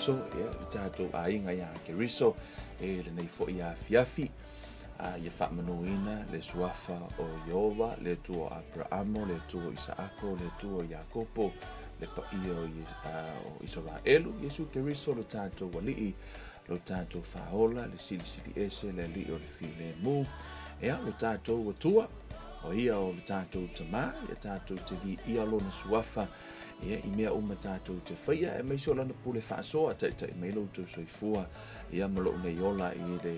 Keriso, ia, le tatou aiga iā Keriso, e lenei foi afiafi. A ia faamanuina le suafa o Ieova, le Atua o Aperaamo, le Atua o Isaako, le Atua o Iakopo, le paia o, o Isaraelu, Iesu Keriso lo tatou Alii, lo tatou Faaola, le Silisili Ese, le Alii o le Filemu, ia, lo tatou Atua, o ia o le tatou Tamā, ia tatou te viia lona suafa, ia, i mea uma tatou te faia, aemaise o lana pule faasoa, taitai mai lo outou soifua, ia ma lou nei ola i le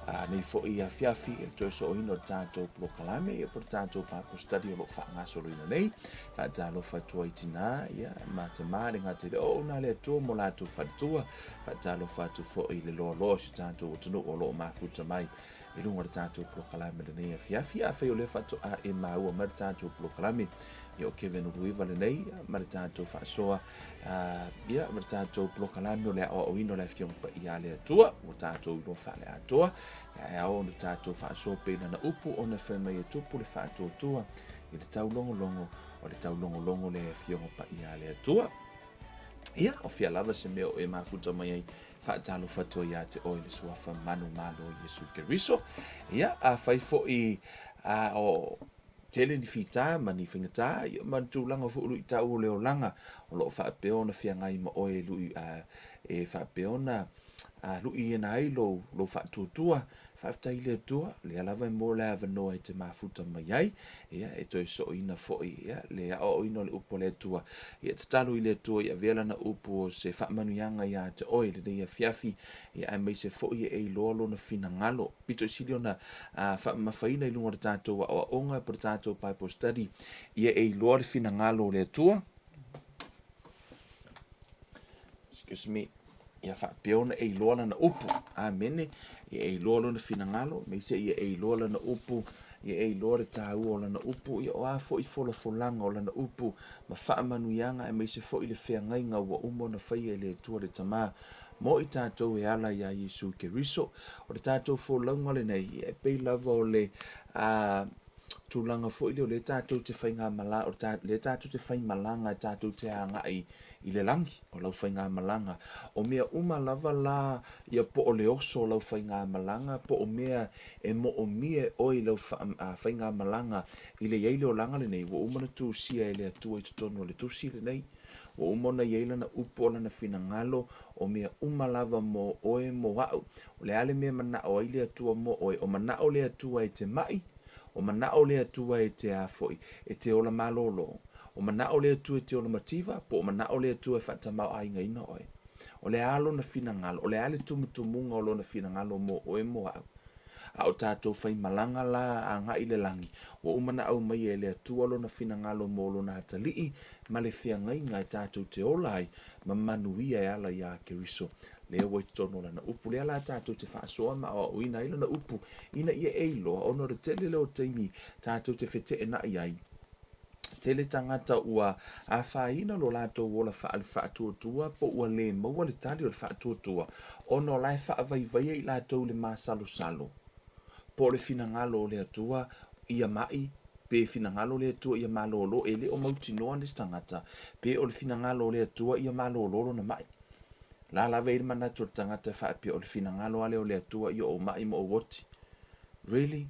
a, nei foi afiafi i le toe sooina o le tatou polokalame ia po le tatou Bible study o lo o faagasoloina nei. Faatalofa atu ai tinā ia ma tamā le gata i le oo na le Atua mo latou faletua. Faatalofa atu foi i le loaloa o si tatou atunuu o lo o mafuta mai i luga o le tatou polokalame lenei afiafi. Afai o lea faatoa e maua mai le tatou polokalame, ia o Kevin Uluiva lenei ma le tatou faasoa ia ma le tatou polokalame o le aoaoina o le Afioga Paia a le Atua ua tatou iloa faaleatoa. Ia e ao ona tatou faasoa pei lana upu ona fai mai e tupu le faatuatua i le taulogologo o le taulogologo le Afioga Paia a le Atua. Ia, o fia lava se mea o e mafuta mai ai, faatalofa atu ai ia te oe le suafa manumalo o Iesu Keriso. Ia, afai foi a, o tele ni fita ma ni faigata, ia, ma ni tulaga foi o luitau o le olaga o lo o faapea ona feagai ma oe e lui, a, e faapea ona a, luiina ai lou, lou faatuatua. Faafetai i le Atua, lea lava e maua le avanoa e te mafuta mai ai, ia, e toe sooina foi, ia, le aoaoina o le upu a le Atua. Ia, tatalo i le Atua i avea lana upu o se faamanuiaga ia te oe i lenei afiafi, ia, aemaise foi e iloa lona finagalo. Pito i sili ona faamamafaina i luga o le tatou aoaoga po o le tatou Bible study, ia e iloa le finagalo o le Atua. Excuse me. Ia faapea ona e iloa lana upu. Amene. Ia e iloa lona finagalo, aemaise ia e iloa lana upu, ia e iloa le taua o lana upu, ia o a foi folafolaga o lana upu ma faamanuiaga, aemaise foi le feagaiga ua uma ona faia e le Atua le Tama mo i tatou e ala iā Iesu Keriso. O le tatou folauga lenei, ia e pei lava o le a, tulaga foi lea o lea tatou te faigamala, o lea tatou te faimalaga e tatou te agai i le lagi o lau faigamalaga. O mea uma lava la ia po o le oso o lau faigamalaga po o mea e moomia e oe i lau faigamalaga i le i ai le olaga lenei, ua uma ona tusia e le Atua i totonu o le tusi lenei. Ua uma ona i ai lana upu o lana finagalo, o mea uma lava mo oe mo a'u. O le a le mea e mana'o ai le Atua mo oe? O mana'o le Atua e te ma'i? O mana'o le Atua e te a foi, e te ola malōlō? O mana'o le Atua e te ola mativa? Po o mana'o le Atua e fa'atamaoaigaina oe? O le a lona finagalo? O le a le tumutumuga o lona finagalo mo oe mo a'u? A o tatou faimalaga la agai i le lagi, ua uma ona aumaia e le Atua lona finagalo mo lona atalii ma le feagaiga e tatou te ola ai ma manuia e ala iā Keriso. Lea ua i totonu o lana upu. Lea la tatou te faasoa ma aoaoina ai lana upu ina ia e iloa ona o le tele lea o taimi tatou te feteenai ai. Tele tagata ua afaina lo latou ola faale-faatuatua po ua le maua le tali o le faatuatua ona o la e faavaivaia i latou i le masalosalo po o le finagalo o le Atua ia ma'i pe finagalo o le Atua ia malolo e le o mautinoa le isi tagata pe o le finagalo o le Atua ia malolo lona ma'i. La lava e i ai le manatu o le tagata e faapea o le finagalo lava lea o le Atua ia ou ma'i ma ou oti. Really?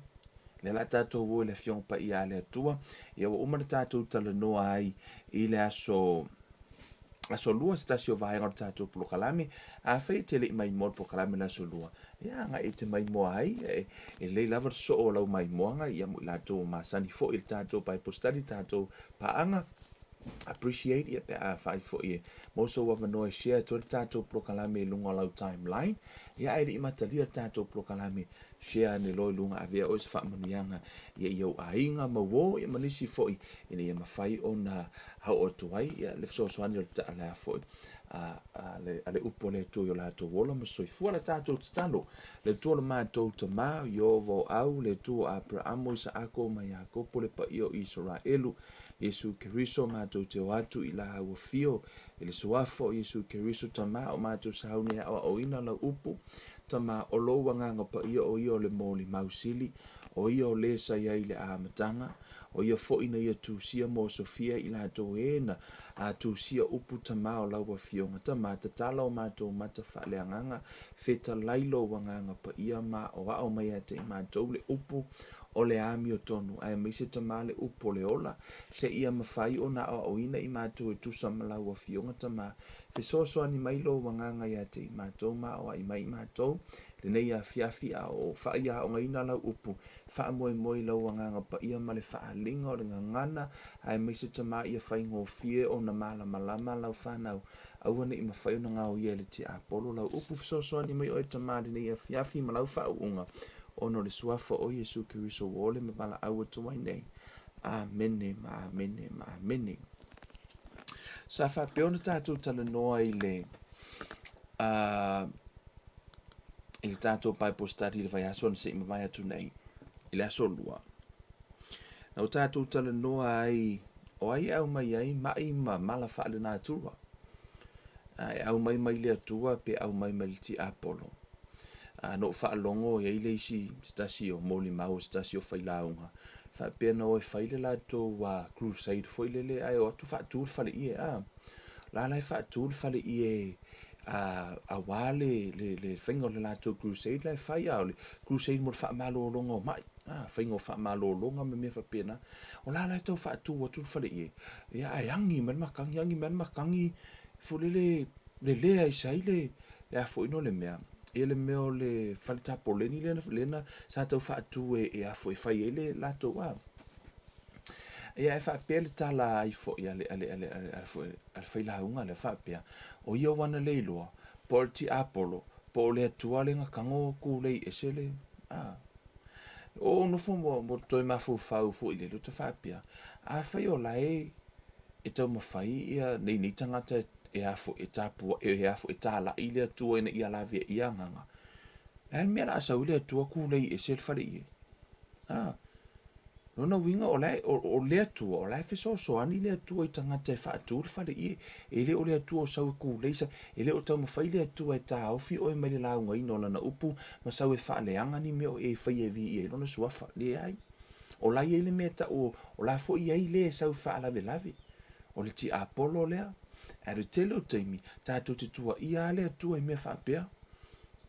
Lea la tatou o i le Afioga Paia a le Atua, ia ua uma ona tatou talanoa ai i le aso aso lua se tasi o vaega o le tatou polokalame. Afai e te le i maimoa le polokalame i le aso lua, ia agai e te maimoa ai, e, e lelei lava le soo o lau maimoaga, ia mo i latou o masani foi i le tatou Bible study, tatou paaga, appreciate ia pe afai foi e maua sou avanoa e share atu ai le tatou polokalame i luga o lau timeline, ia ae le i matalia le tatou polokalame, Share ane loa i luga avea oe se faamanuiaga ia i ou aiga ma uo ia ma nisi foi ina ia mafai ona oo atu ai ia le fesoasoani o le a foi a, a, le, a le upu a le Atua i o latou ola ma soifua. La tatou tatalo, le Atua o le matou Tamā, Ieova o au, le Atua o Aperamo, Isaako ma Iakopo, le paia o Isaraelu, Iesu Keriso, matou te o atu i la au afio i le suafa o Iesu Keriso Tamā o matou sauni e aoaoina lau upu. Tama, o Lou Agaga Paia o Ia o le molimau sili, o Ia o Le sa i ai i le amataga, o Ia foi na Ia tusia mo Sofia i latou e na a tusia upu Tama o Lau Afioga. Tama, tatala o matou mata faaleagaga, fetalai Lou Agaga Paia ma aoao mai ia te i matou le upu o le amiotonu, aemaise Tama le upu o le ola, seia mafai ona aoaoina i matou e tusa ma Lau Afioga Tama. Fesoasoani mai Lou Agaga ia te i matou ma aoai mai i matou lenei afiafi a o faaiaogaina Lau upu. Faamoemoe i Lou Agaga Paia ma le faaaliga o le gagana, aemaise Tama ia faigofie ona malamalama Lau fanau. Aua ne i mafai ona gaoia e le tiapolo Lau upu. Fesoasoani mai Oe Tama lenei afiafi ma Lau faauuga, ona o le Suafa o Iesu Keriso ua ole ma valaau atu ai nei. Amene ma amene ma amene. Sa faapea ona tatou talanoa i le i le tatou Bible study i le vaiaso na se i mavae atu nei, i le aso Lua. Na o tatou talanoa ai, o ai e aumai ai ma'i ma mala faalenatura? E aumai mai le Atua pe aumai mai le tiapolo? A na ou faalogo e i ai le isi, se tasi o molimau a se tasi o failauga, faapea na o e fai le latou crusade foi lele ae o atu faatu le faleie. A la la e faatu le faleie aua le, le, le faiga o le latou crusade la e fai, a o le crusade mo le faamalologa o ma'i, a, faiga o faamalologa ma mea faapena. O la la e tau faatu atu le faleie, ia ae agi mai le matagi, agi mai le matagi, foi lele lelea ese ai le, le a foi no le mea, ia le mea o le fale tapoleni lea, lea na sa tau faatu e, e a foi e fai ai le latou a. Ia e faapea le tala ai foi a le, a le, a le, a le, a le, a le failauga lea faapea, o ia ua na le iloa, po o le tiapolo, po o le Atua lea na tago kūlei ese le, a. O ou nofo mo, mo toe mafaufau foi lele, ou te faapea, afai o la e, e taumafai ia nei nei tagata e a foi e tapua, e a foi e tāla'i le Atua ina ia lavea ia agaga, o le a le mea o le a sau ai le Atua kūlei ese le faleie? A. Lona uiga o la e, o, o le Atua, o la e fesoasoani le Atua i tagata e faatu le faleie. E le o le Atua o sau e kūlei sa, e le o taumafai le Atua e taofi oe mai le laugaina o Lana upu ma sau e faaleaga ni mea o e faia e viia ai Lona suafa. Leai. O la e i ai le mea e tau o, o la foi e i ai le e sau e faalavelave. O le tiapolo lea. Ae o le tele o taimi, tatou te tuuaia lava le Atua i mea faapea.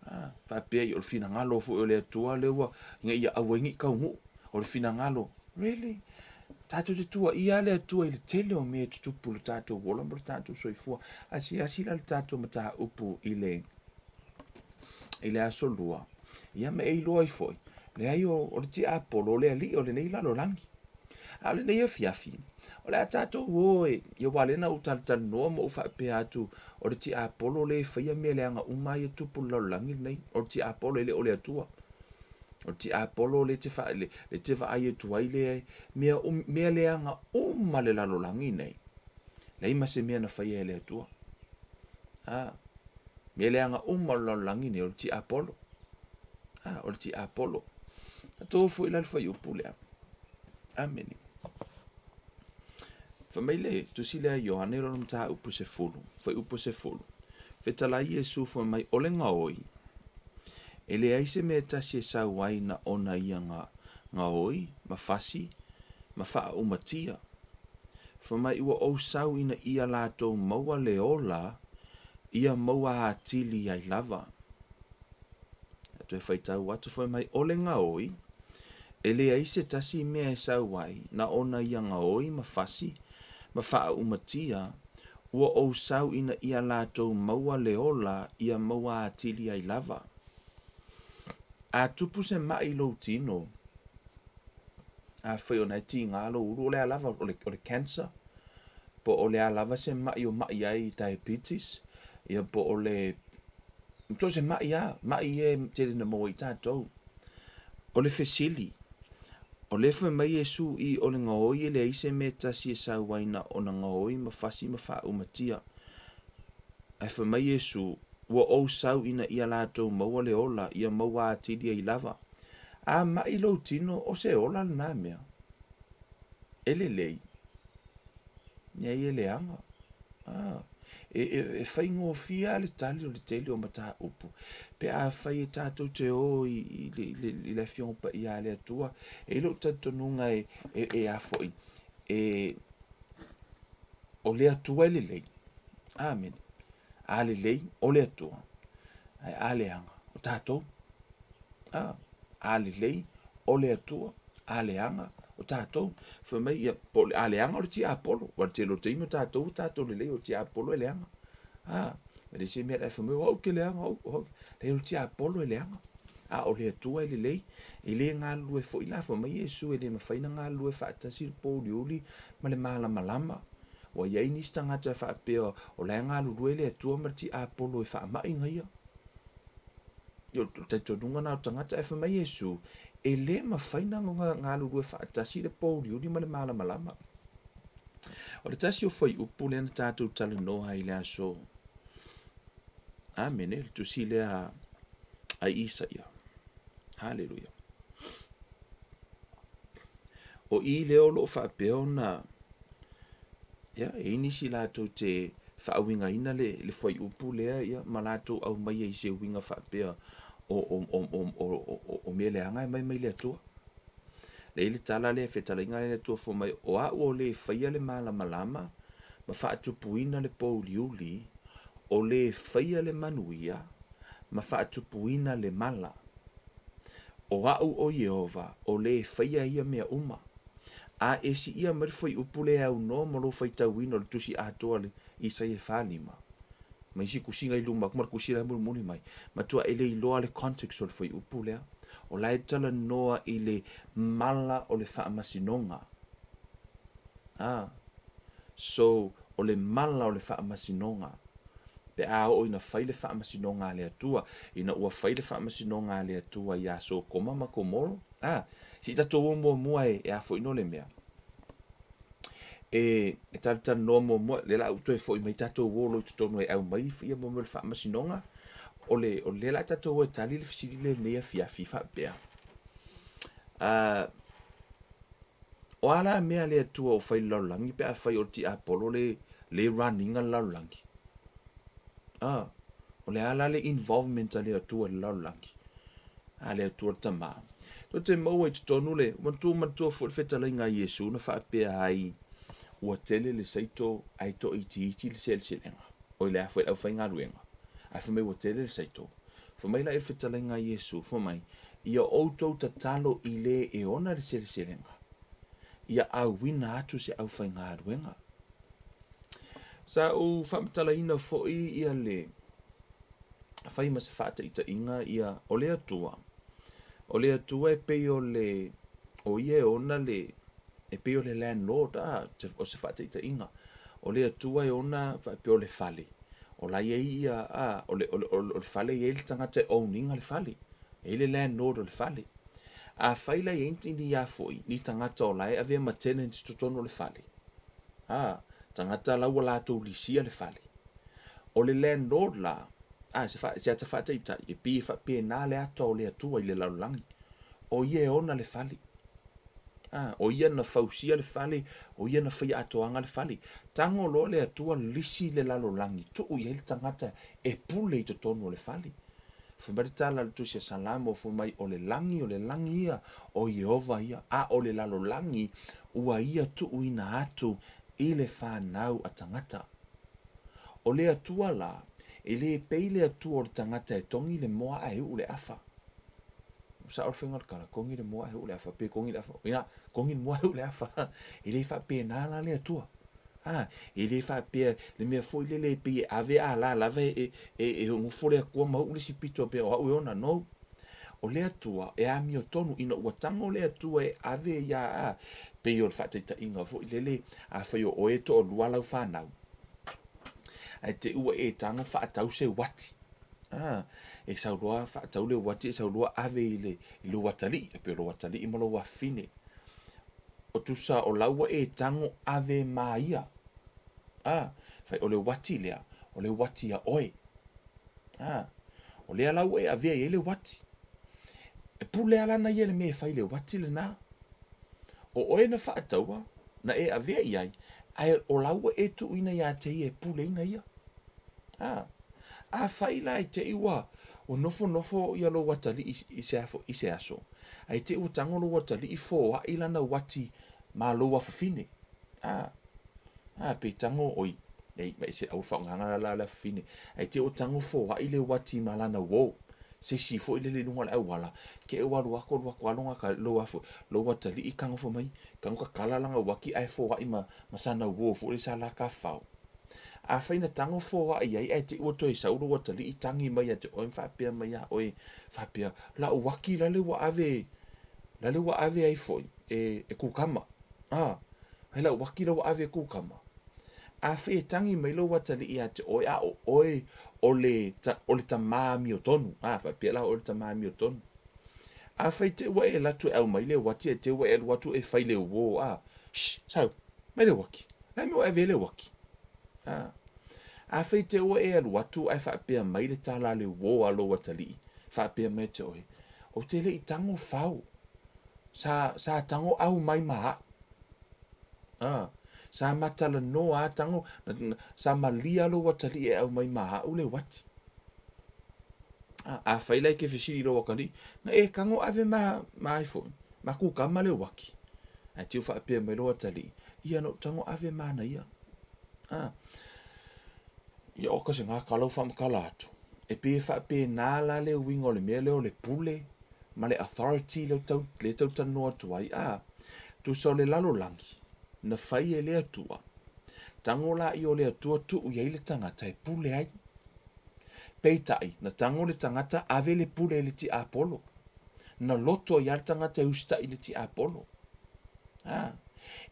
A, faapea o le finagalo foi o le Atua lea ua, ina ia aua ai ne i taunuu. O le finagalo, really? Tatou te tuuaia lava le Atua i le tele o mea e tutupu i lo tatou ola ma lo tatou soifua. Asiasi la le tatou mataupu i le, i le aso Lua, ia ma e iloa ai foi, leai o, o le tiapolo, o le alii o lenei lalolagi. A o lenei afiafi, o le a tatou o e, ia aua o lea na ou talatalanoa ma ou faapea atu, o le tiapolo lea e faia mea leaga uma ia e tupu i le lalolagi lenei. O le tiapolo e le o le Atua. O le tiapolo lea te, fa, le, le te vaai atu ai le mea, um, mea leaga uma le lalolagi nei. Leai ma se mea na faia e le Atua. A, mea leaga uma o le lalolagi nei o le tiapolo. A, o le tiapolo. Tatou foi la le fuaiupu lea. Amene. Fai mai le tusi lea a Ioane lona mataupu 10, fuaiupu 10. Fetalai Iesu fai mai, o le gaoi, e leai se mea e tasi e sau ai na ona ia ga, gaoi ma fasi ma faaumatia. Fai mai ua ou sau ina ia latou maua le ola, ia maua atili ai lava. A toe faitau atu fai mai, o le gaoi, E leai se tasi mea e sau ai, na ona ia gaoi ma fasi, ma faaumatia, ua ou sau ina ia latou maua le ola ia maua atili ai lava. A tupu se maʻi i lou tino, afai o na e tiga lou ulu, o le a lava, o le, o le cancer, po o le a lava se maʻi o maʻi ai diabetes, ia po o le, so o se maʻi lava, maʻi ia e tele ina maua ai tatou. O le fesili, O lea fai mai Iesu i o le gaoi e leai se mea e tasi e sau ai na ona gaoi ma fasi ma faaumatia. Ae fai mai Iesu, Ua ou sau ina ia latou maua le ola, ia maua atili ai lava. A maʻi lou tino, o se ola lena mea. E lelei. Leai e leaga. A. E, e, e faigofie lava le tali o le tele o mataupu pe afai e tatou te o i, i, le, i, le, i le Afioga Paia a le Atua. E i ai lou talitonuga e, e, e a foi, e, o le Atua e lelei. Amene. A lelei, o le Atua. Ae a leaga, o tatou. A, a lelei, o le Atua, a leaga, o tatou. Fai mai, ia, po o le a leaga o le tiapolo. Ua le tele o taimi o tatou, o tatou lelei, o le tiapolo e leaga. A, e le se mea la e fai mai, o au ke leaga, o au, o au. Leai, o le tiapolo e leaga. A o le Atua e lelei, e le galulue foi la, fai mai Iesu e le mafai ona galulue faatasi le pouliuli ma le malamalama. Ua i ai nisi tagata e faapea o la e galulue le Atua ma le tiapolo e faamai ia. O le talitonuga lena o tagata. Ae fai mai Iesu, e le mafai ona galulue faatasi le pouliuli ma le malamalama. O le tasi o fuaiupu lea na tatou talanoa ai i le aso Amene, le tusi lea a Isaia. Haleluia. O i lea o lo o faapea ona ia, e i ai nisi latou te faauigaina le, le fuaiupu lea ia, ma latou aumaia i se uiga faapea o, o, o, o, o, o, o mea leaga e aumai mai le Atua. Lea i le tala lea, fetalaiga lea le Atua fua mai, o au o le faia le malamalama ma faatupuina le pouliuli, o le faia le manuia ma faatupuina le mala. O au o Ieova, o le faia ia mea uma. A e siia mai le fuaiupu lea e aunoa ma lou faitauina o le tusi atoa a le Isaia 45, ma isi tusiga i luma atu ma le tusi la e mulimuli mai, matua e le iloa le context o le fuaiupu lea. O la e talanoa i le mala o le faamasinoga. A, so, o le mala o le faamasinoga. Pe a oo ina fai le faamasinoga a le Atua, ina ua fai le faamasinoga a le Atua iā Sotoma ma Komoro, a, se i tatou o muamua e, e a foi no le mea. E, e talatalanoa muamua, lea la a ou toe foi mai tatou o loa i totonu e aumai ia mo mea o le faamasinoga. O le, o lea la a tatou o e tali le fesili lea i lenei afiafi faapea, a, o a la mea a le Atua o fai i le lalolagi pe afai o le tiapolo le, le run ina le lalolagi? A, o le a la le involvement a le Atua i le lalolagi? A le Atua le Tama. Tou te maua i totonu le, manatua manatua foi le fetalaiga a Iesu na faapea ai, ua tele le saito ae toaitiiti le seleselega. Oi le a foi le aufaigaluega. Ae fai mai ua tele le saito. Fai mai la i le fetalaiga a Iesu, fai mai, Ia outou tatalo i le e ona le seleselega, ia auina atu se aufaigaluega. Sa ou faamatalaina foi ia le fai ma se faataitaiga ia o le Atua. O le Atua e pei o le o ia e ona le e pei o le landlord a o se faataitaiga. O le Atua e ona faapea o le fale. O la e i ai ia a o le o le o le fale e i ai le tagata e own ina le fale. E i ai le landlord o le fale. Afai la e i ai ni a foi ni tagata o la e avea ma tenant i totonu o le fale. A, tagata la ua latou lisia le fale. O le landlord la, a, se, fa, se ata faataitai, e pei e faapena le ata o le Atua i le lalolagi. O ia e ona le fale. A, o ia na fausia le fale, o ia na faia atoaga le fale. Tago loa le Atua lisi le lalolagi, tuu i ai le tagata e pule i totonu o le fale. Fai mai le tala a le Tusi a Salamo, fai mai, O le lagi, o le lagi ia, o Ieova ia, a o le lalolagi, ua ia tuuina atu i le fanau a tagata. O le Atua la, e le pei le Atua o le tagata e togi le moa ae uu le afa. Ua sao le faiga o le tala, togi le moa ae uu le afa, pe togi le afa, ina, togi le moa ae uu le afa. E le faapena la le Atua. A, e le faapea le mea foi lele e pei e ave a la lava e, e, e nofo le Atua ma uu le isi pito pei o au e ona. No. O le Atua e amiotonu ina ua tago le Atua e ave ia a, pei o le faataitaiga foi lele, afai o oe e toalua lau fanau, ae te i ua e tago faatau se uati. A, e sau loa faatau le uati, e sau loa ave i le, i lou atalii, e pei o lou atalii ma lou afafine. O tusa o la ua e tago ave ma ia. A, fai o le uati lea, o le uati a oe. A, o lea la ua e avea i ai le uati. E pule lava lana ia i le mea e fai i le uati lena. O oe na faataua, na e avea i ai, ae o la ua e tuuina ia te ia e puleina ia. A, afai la i te i ua ua nofonofo ia lou atalii i se afo i se aso, a i te i ua tago lou atalii foai lana uati ma lou afafine. A, a pe tago oi, ei, ma ese aua faaaogaga la la le afafine, a i te i ua tago foai le uati ma lana uo, se isi foi lele i luga o le auala, ke ua alu atu alu atu alo gata lou afo, lou atalii tago fai mai, tago tatala lana uati ae foai ma, ma sana uo foi lele sa la tafafao. Afai na tago foai ai ae te i ua toe sau lou atalii tagi mai ia te oe ma faapea mai ia oe, faapea, Lau aki lale ua ave, lale ua ave ai foi e, e kukama. A, ai lau aki la ua ave e kukama. Afai e tagi mai lou atalii ia te oe, a o oe o le, o le tamā amiotonu. A, faapea la oe o le tamā amiotonu. Afai te ua e alu atu e aumai le uati ae te ua e alu atu e fai le uō, a, shh, sau, mai le uaki. Le a mea ua e ave ai le uaki? A, afai te ua e alu atu ae faapea mai le tala a le uō a lou atalii, faapea mai te oe, Ou te le i tango fau. Sa, sa tango au mai ma a'u. A, sa matalanoa a tango, na, na, sa malia lou atalii e au mai ma a'u le uati. A, afai la e te fesili i lou atalii, na e tango ave ma, ma ai foi, ma kukama le uaki. Ae tiu faapea mai lou atalii, ia na ou tago ave ma ana ia. A, ia oka se gaka lau faamatala atu. E pei e faapena la le uiga o le mea lea o le pule ma le authority lea tau, lea tau talanoa atu ai. A, tusa o le lalolagi, na fai e le Atua. Tago laia o le Atua tuu i ai le tagata e pule ai. Peitai, na tago le tagata ave le pule i le tiapolo. Na loto ai lava le tagata e usitai i le tiapolo. A,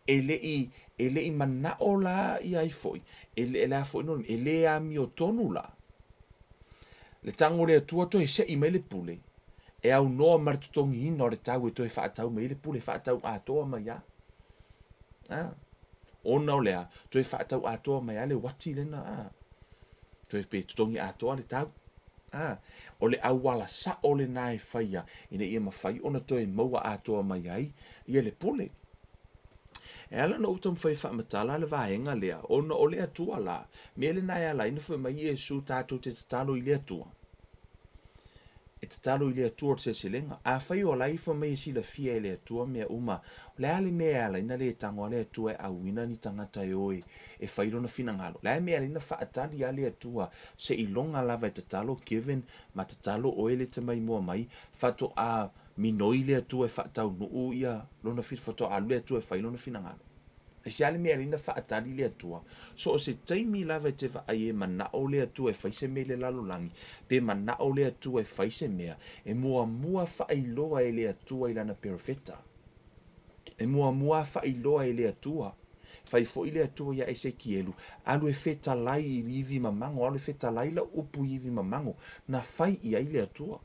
e le i, e le i manao la ia ai foi, e le, e le a foi no, e le amiotonu la. Le tago o le Atua toe sei mai le pule, e aunoa ma le totogiina o le tau e toe faatau mai ai le pule, faatau atoa mai a. A, ona o le a, toe faatau atoa mai a le uati lena, a. Toe pe totogi atoa le tau. A, o le auala sa'o lenā e faia ina ia mafai ona toe maua atoa mai ai ia le pule. E ala ona ou taumafai e faamatala le vaega lea, ona o le Atua la, mea lenā e ala ai ona fai mai Iesu tatou te tatalo i le Atua. E tatalo i le Atua o le seleselega. Afai o la ifo mai e silafia e le Atua mea uma, o le a le mea e ala ai na le tago a le Atua e auina ni tagata e o e fai lona finagalo? O le a le mea e ala ai na faatali a le Atua seiloga lava e tatalo Kevin ma tatalo oe le te maimoa mai faatoa minoi le Atua e faataunuu ia lona faatoa alu le Atua e fai lona finagalo? Aisea le mea e ala ai na faatali le Atua? So o se taimi lava e te vaai e manao le Atua e fai se mea i le lalolagi, pe manao le Atua e fai se mea, e muamua faailoa e le Atua i lana perofeta. E muamua faailoa e le Atua. Fai foi le Atua iā Esekielu, Alu e fetalai i ivi mamago, alu e fetalai lau upu i ivi mamago. Na fai i ai le Atua.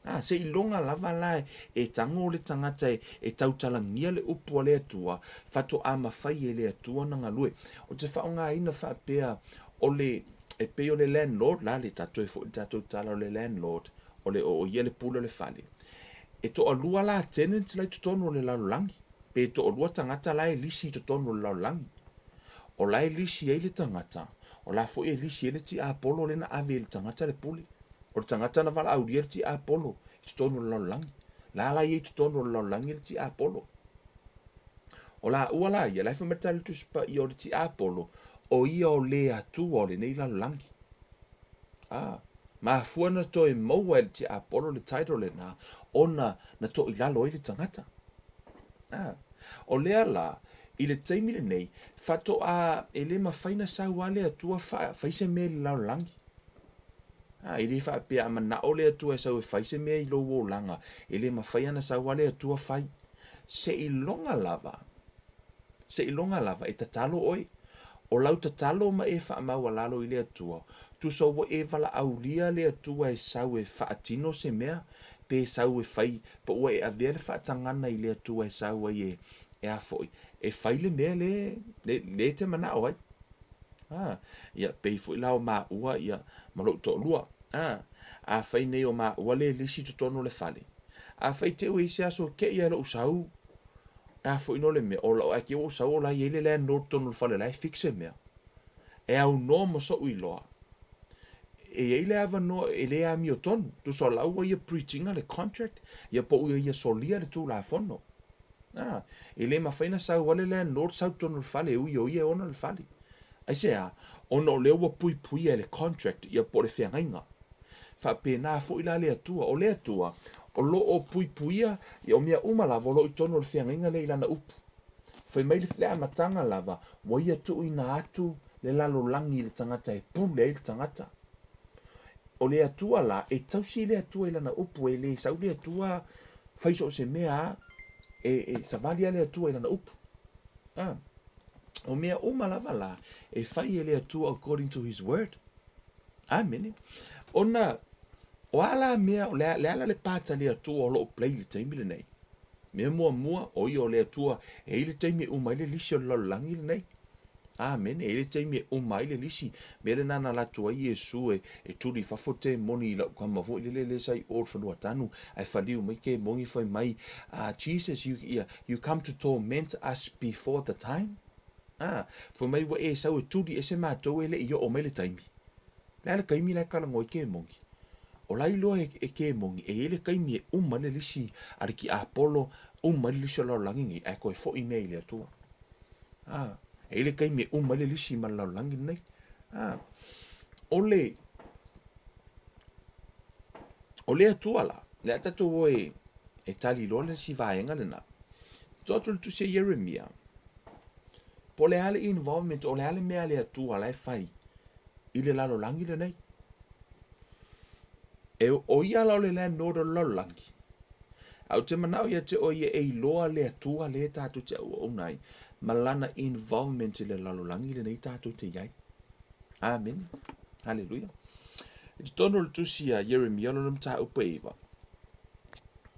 Ā, seiloga lava la e tago le tagata e tautalagia le upu a le Atua, faatoa mafai e le Atua ona galue. Ou te faaaogaina faapea o le, e pei o le landlord la, le tatou foi le tatou tala o le landlord, o le, o ia le pule o le fale. E toalua la tenants la i totonu o le lalolagi, pe toalua tagata la e lisi i totonu o le lalolagi. O la e lisi ai le tagata, o la foi e lisi ai le tiapolo lea na ave e le tagata le pule. O le tagata na valaaulia le tiapolo i totonu o le lalolagi. La la ia i totonu o le lalolagi le tiapolo. O laua la ia, la e fai mai le Tala Tusi Paia o le tiapolo, o ia o le Atua o lenei lalolagi. A, mafua na toe maua e le tiapolo le title lena, ona na toilalo ai le tagata. A, o lea la, i le taimi lenei, faatoa e le mafai na sau lava le Atua fai se mea i le lalolagi. A, e le faapea a manao le Atua e sau e fai se mea i lou olaga, e le mafai ana sau a le Atua fai. Seiloga lava, seiloga lava e tatalo oe. O lau tatalo ma e faamaualalo i le Atua, tusa ua e valaaulia le Atua e sau e faatino se mea, pe sau e fai, pe ua e avea le faatagana i le Atua e sau ai e, e a foi, e fai le mea le, le, le e te manao ai. A, ia, pei foi la o maua, ia, ma lou toalua. A, afai nei o maua le lisi i totonu o le fale. Afai te ua i se aso kei a lou sau, e a foi no le mea, o lau, ae kei ua ou sau o la e i ai le landlord totonu o le fale o la e fix se mea. E aunoa ma soʻu iloa. e i ai le avanoa e le amiotonu, tusa o la ua ia breach ina le contract, ia po ua ia solia le Tulafono. A, e le mafai ona sau lava le landlord sau i totonu o le fale e ui o ia e ona le fale. Aisea? Ona o lea ua puipuia e le contract ia po o le feagaiga. Faapena foi la le Atua. O le Atua, o lo o puipuia ia o mea uma lava o lo o i totonu o le feagaiga lea i Lana upu. Fai mai le amataga lava, ua ia tuuina atu le lalolagi i le tagata e pule ai le tagata. O le Atua la, e tausi le Atua i Lana upu, e le sau le Atua fai so o se mea a, e, e savali a le Atua i Lana upu. A, o mea uma lava la, e fai e le Atua according to His word. Amene. Ona, o a la mea, o le a, le a la le part a le Atua o lo o play i le taimi lenei? Mea muamua, o ia o le Atua, e i ai le taimi e uma ai le lisi o le lalolagi lenei. Amene. E i ai le taimi e uma ai le lisi. Mea lena na alu atu ai Iesu e, e tuli i fafo temoni i lau tama foi lele lea sa i o i le fanua tanu, ae faliu mai kemoni fai mai, ah, Jesus, you, yeah, you come to torment us before the time? Ah, fai mai ua e sau e tuli ese matou e le i oo mai le taimi. Le a le taimi la e talanoa ai kemoni? O la iloa e, e kemoni, e i ai le taimi e uma ai le lisi a le tiapolo, uma ai le lisi o le lalolagi nei, ae toe foi mea i le Atua. A, e i ai le taimi e uma ai le lisi ma le lalolagi lenei. A, o le, o le Atua la, le a tatou o e, e tali loa le isi vaega lena. Tuu atu le tusi a Ieremia, po o le a le involvement, o le a le mea a le Atua la e fai i le lalolagi lenei. E, o ia la o le landlord o le lalolagi. Ae ou te manao ia te oe ia e iloa le Atua lea tatou te auauna ai ma lana involvement i le lalolagi lenei tatou te i ai. Amene. Haleluia. I totonu o le tusi a Ieremia lona mataupu e 9,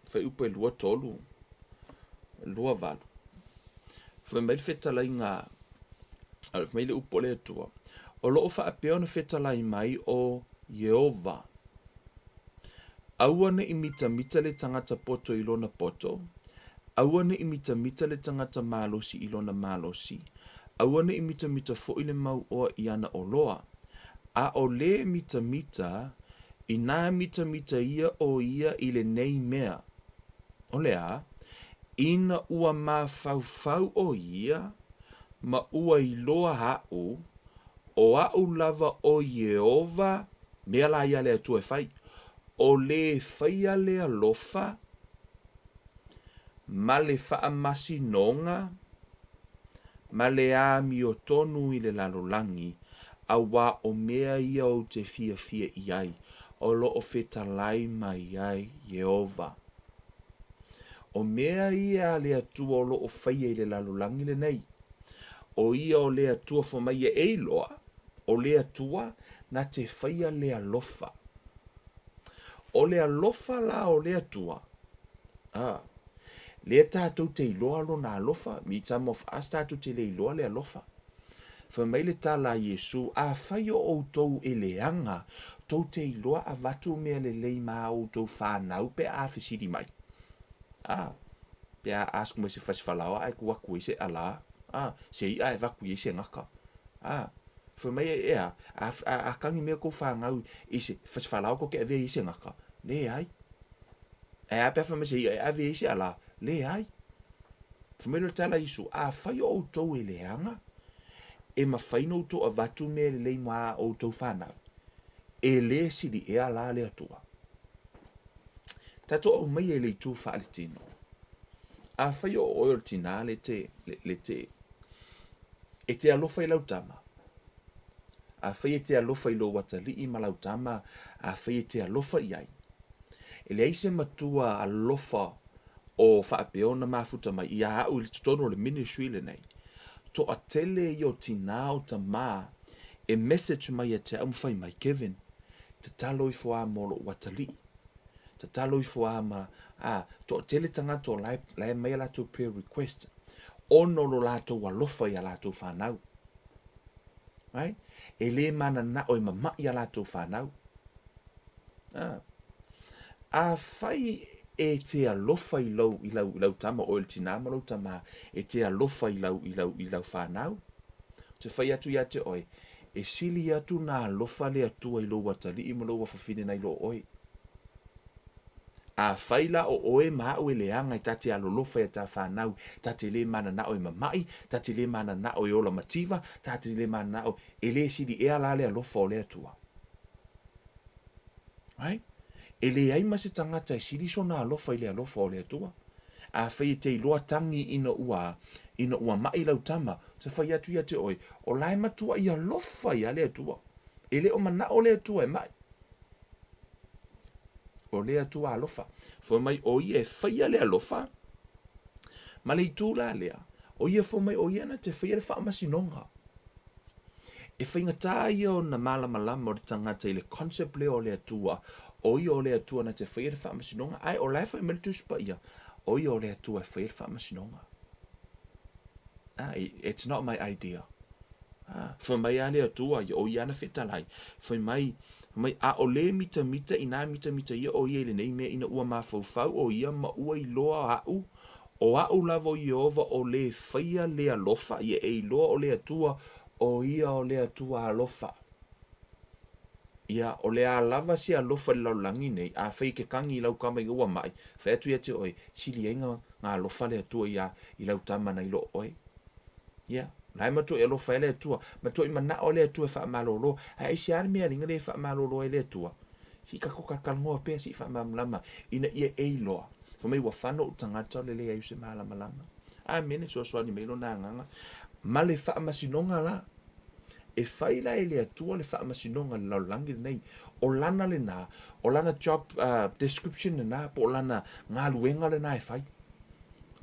fuaiupu e 23, 28. Fai mai le fetalaiga, fai mai le upu a le Atua, o lo o faapea ona fetalai mai o Ieova. Aua ne i mitamita le tagata poto i lona poto, aua ne i mitamita le tagata malosi i lona malosi, aua ne i mitamita foi le mauoa i ana oloa. A o le mitamita, inā mitamita ia o ia i lenei mea, o le a, ina ua mafaufau o ia, ma ua iloa aʻu, o aʻu lava o Ieova, mea la ia le Atua e fai, o le faia le alofa ma le faamasinoga ma le amiotonu i le lalolagi, auā o mea ia ou te fiafia i ai, o lo o fetalai mai ai Ieova. O mea ia a le Atua o lo o faia i le lalolagi lenei, o ia o le Atua fai mai ia e iloa, o le Atua na te faia le alofa. O le alofa la o le Atua, a, lea tatou te iloa lona alofa, me some of us tatou te le iloa le alofa. Fai mai le tala a Iesu, Afai o outou e leaga, tou te iloa avatu mea lelei ma a outou fanau pe a fesili mai. A, pe a ask mai se fasifalaoa ae tuu atu ai se alā, a, se i'a e avatu i ai se gaka. A, fai mai ai, ea, a, a, a kagi mea kou fanau i se fasifalaoa tou te avea i ai se gaka? Leai. Ae a pe a fai mai se i'a e ave i ai se alā? Leai. Fai mai le tala a Iesu, Afai o outou e leaga, e mafai ona outou avatu mea lelei mo a outou fanau, e le sili ea la le Atua. Tatou aumaia i le itu faaletino. Afai o oe o le tinā le te, le, le te, e te alofa i lau tama, afai e te alofa i lou atalii ma lau tama, afai e te alofa i ai, e leai se matua alofa o faapea ona mafuta mai ia a'u i totonu o le ministry lenei, toatele ia o tinā o tamā e message mai ia te a'u ma fai mai, Kevin, tatalo ifo a mo lo'u atalii, tatalo ifo a ma, a, toatele tagata o la e, la e aumai a latou prayer request ona o lo latou alofa i a latou fanau. Right? E le mananao e mama'i a latou fanau. A. Afai e te alofa i lou, i lau, i lau tama, oe le tinā ma lou tamā, e te alofa i lau, i lau, i lau whānau, te whai atu ia te oe, E sili atu na alofa le Atua i lou atalii ma lou afafine nai lo oe. Afai la o oe ma a'u e leaga e ta te alolofa ia ta fanau, ta te le manana'o e mama'i, ta te le manana'o e ola mativa, ta te le manana'o, e le sili ea la le alofa o le Atua? Right? E leai ma se tagata e sili sona alofa i le alofa o le Atua. Afai e te iloa tagi ina ua, ina ua ma'i lau tama, te fai atu ia te oe, o la e matua'i alofa ia le Atua. E le o mana'o le Atua e ma'i. O le Atua alofa. Fai mai o ia e faia le alofa, ma le itu la lea, o ia fai mai o ia na te faia le faamasinoga. E faigata ia ona malamalama o le tagata i le concept lea o le Atua, o ia o le Atua na te faia le faamasinoga, ae o la e fai mai le Tusi Paia, o ia o le Atua e faia le faamasinoga. Ah, it's not my idea. Ah, fai mai a le Atua, ia o ia ana fetalai. Fai mai, mai a o le mitamita inā mitamita ia o ia i lenei mea ina ua mafaufau o ia ma ua iloa aʻu, o aʻu lava o Iēhova o le faia le alofa, ia e iloa o le Atua, o ia o le Atua alofa. Ia, o le a lava se alofa i le lalolagi nei, afai e ke kagi i lau kama ina ua maʻi, fai atu ia te oe, sili ai nga, nga alofa le Atua ia i lau tama nai lo oe. Ia, la e matuai alofa ai le Atua, matuai manao le Atua e faamalolo, ae aisea le mea liga le faamalolo ai le Atua? Se i tatou talatalanoa pea, se i faamalamalama, ina ia e iloa, fai mai ua fano ou tagata o le leai o se malamalama. Amene, fesoasoani mai lona agaga ma le faamasinoga la. E fai la e le Atua le faamasinoga i le lalolagi lenei. O lana lena, o lana job description lena, po o lana galuega lena e fai.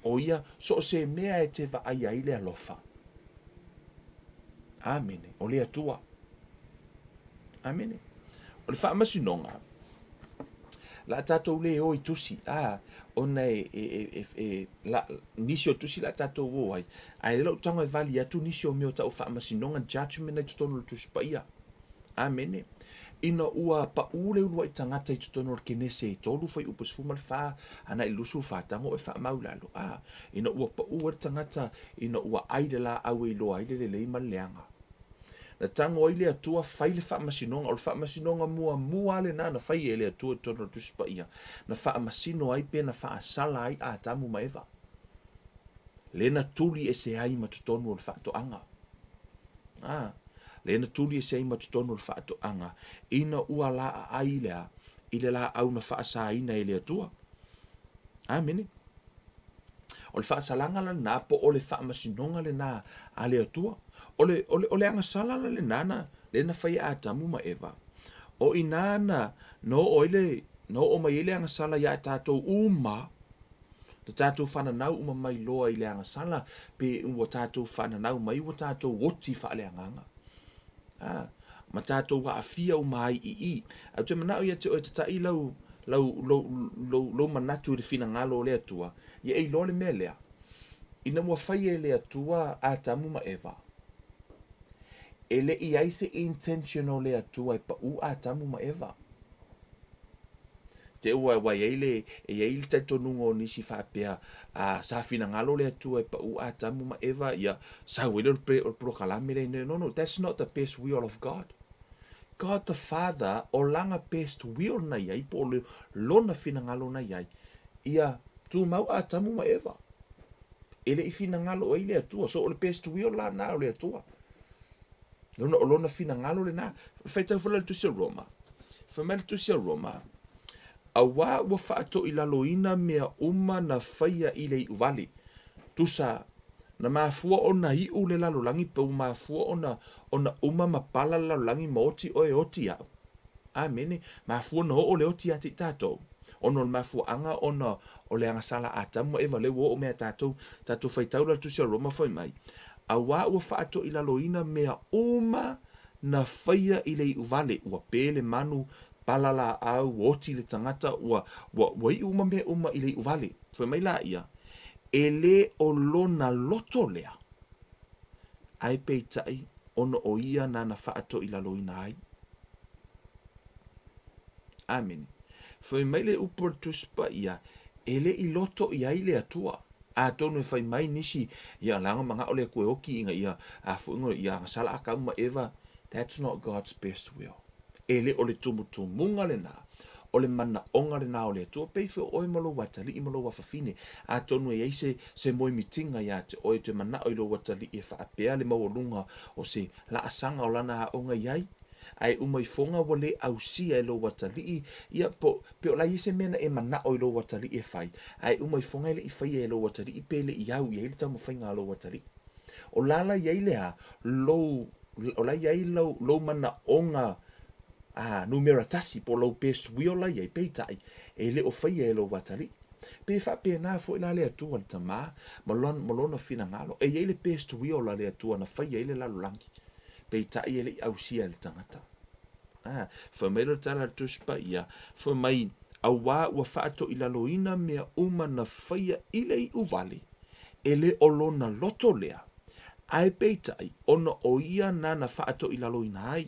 O ia, so o se mea e te vaai ai le alofa. Amene. O le Atua. Amene. O le faamasinoga, la tatou le o i tusi, a, ona e, e, e, e, e la, nisi o tusi la tatou o ai, ae le lou tago e vali atu nisi o mea o tau faamasinoga, judgment ai totonu o le Tusi Paia. Amene. Ina ua paʻū le uluaʻi tagata i totonu o le Kenese e 3 fuaiupu 14 ana i le 24, tago e faamau i lalo, a, ina ua paʻū ai le tagata ina ua ʻai le lāʻau e iloa ai le lelei ma le leaga. Na tago ai le Atua fai le faamasinoga, o le faamasinoga muamua lava lena na fai e le Atua i totonu o le Tusi Paia, na faamasino ai pe na faasala ai Atamu ma Eva, le na tuli ese ai ma totonu o le faatoaga. A, le na tuli ese ai ma totonu o le faatoaga, ina ua laaai le a, i le laau na faasaina e le Atua. Amene. O le faasalaga la lena, po o le faamasinoga lena a le Atua. O le, o le, o le agasala la lena na, le na fai e Atamu ma Eva. O i nā na, na oo ai le, na oo mai ai le agasala iā tatou uma, na tatou fananau uma mai loa i le agasala, pe ua tatou fananau mai ua tatou oti faaleagaga. A, ma tatou aafia uma ai i i. Ae ou te manao ia te oe tataʻi lau, lau, lou, lou, lou manatu i le finagalo o le Atua, ia e iloa le mea lea, ina ua fai e le Atua Atamu ma Eva, e le i ai se intention o le Atua e paʻū Atamu ma Eva. Te ua ua i ai le, e i ai le talitonuga o nisi faapea, a, sa finagalo le Atua e paʻū Atamu ma Eva, ia, sau ai lea o le, o le polokalame lea, no, no, that's not the best will of God. God the Father, o lana best will na i ai, po o le lona finagalo na i ai, ia tumau Atamu ma Eva. E le i finagalo ai le Atua, so o le best will la na o le Atua. Lona, o lona finagalo lena. Faitau foi la le Tusi a Roma. Fai mai le Tusi a Roma, Auā ua faatoilaloina mea uma na faia i le iʻu wale. Tusa, na mafua ona iʻu le lalolagi pe ua mafua ona, ona uma ma pala le lalolagi ma oti oe oti aʻu. Amene. Mafua ona oo le oti ia te i tatou. Ona o le mafuaaga ona o le agasala a Atamu ma Eva lea ua oo mai ia tatou. Tatou faitau la le Tusi a Roma fai mai, Auā ua faatoilaloina mea uma na faia i le iʻu wale, ua pē le manu, pala lāʻau, ua oti le tagata, ua, ua, ua iʻu uma mea uma i le iʻu wale. Fai mai lāia, E lē o lona loto lea, ae peitai ona o ia nāna faatoilaloina ai. Amene. Fai mai le upu a le Tusi Paia, E le i loto i ai le Atua. Atonu e fai mai nisi, ia, leaga manao le Atua e oti ina ia, a foi ia, sala Atamu ma Eva. That's not God's best will. E le o le tumutumuga lenā, o le manaoga lenā o le Atua, pei foi o oe ma lou atalii ma lou afafine, atonu e i ai se, se moemitiga iā te oe te manao i lou atalii e faapea le maualuga o se laasaga o lana aoga i ai, ae uma ifoga ua le ausia e lou atalii, ia, po, pe o la i ai se mea na e manao i lou atalii e fai, ae uma ifoga e le i faia e lou atalii pe le i au i ai le taumafaiga a lou atalii. O la la i ai le a, lou, o la i ai lou, lou manaoga a, numera tasi po o lou best will la i ai, peitai, e le o faia e lou atalii. Pe faapena foi la le Atua le Tama ma lona, ma lona finagalo. E i ai le best will a le Atua na faia ai le lalolagi, peitai e le i ausia e le tagata. A, fai mai le tala a le Tusi Paia, fai mai, Auā ua faatoilaloina mea uma na faia i le iʻu wale, e le o lona loto lea, ae peitai ona o ia nana faatoilaloina ai,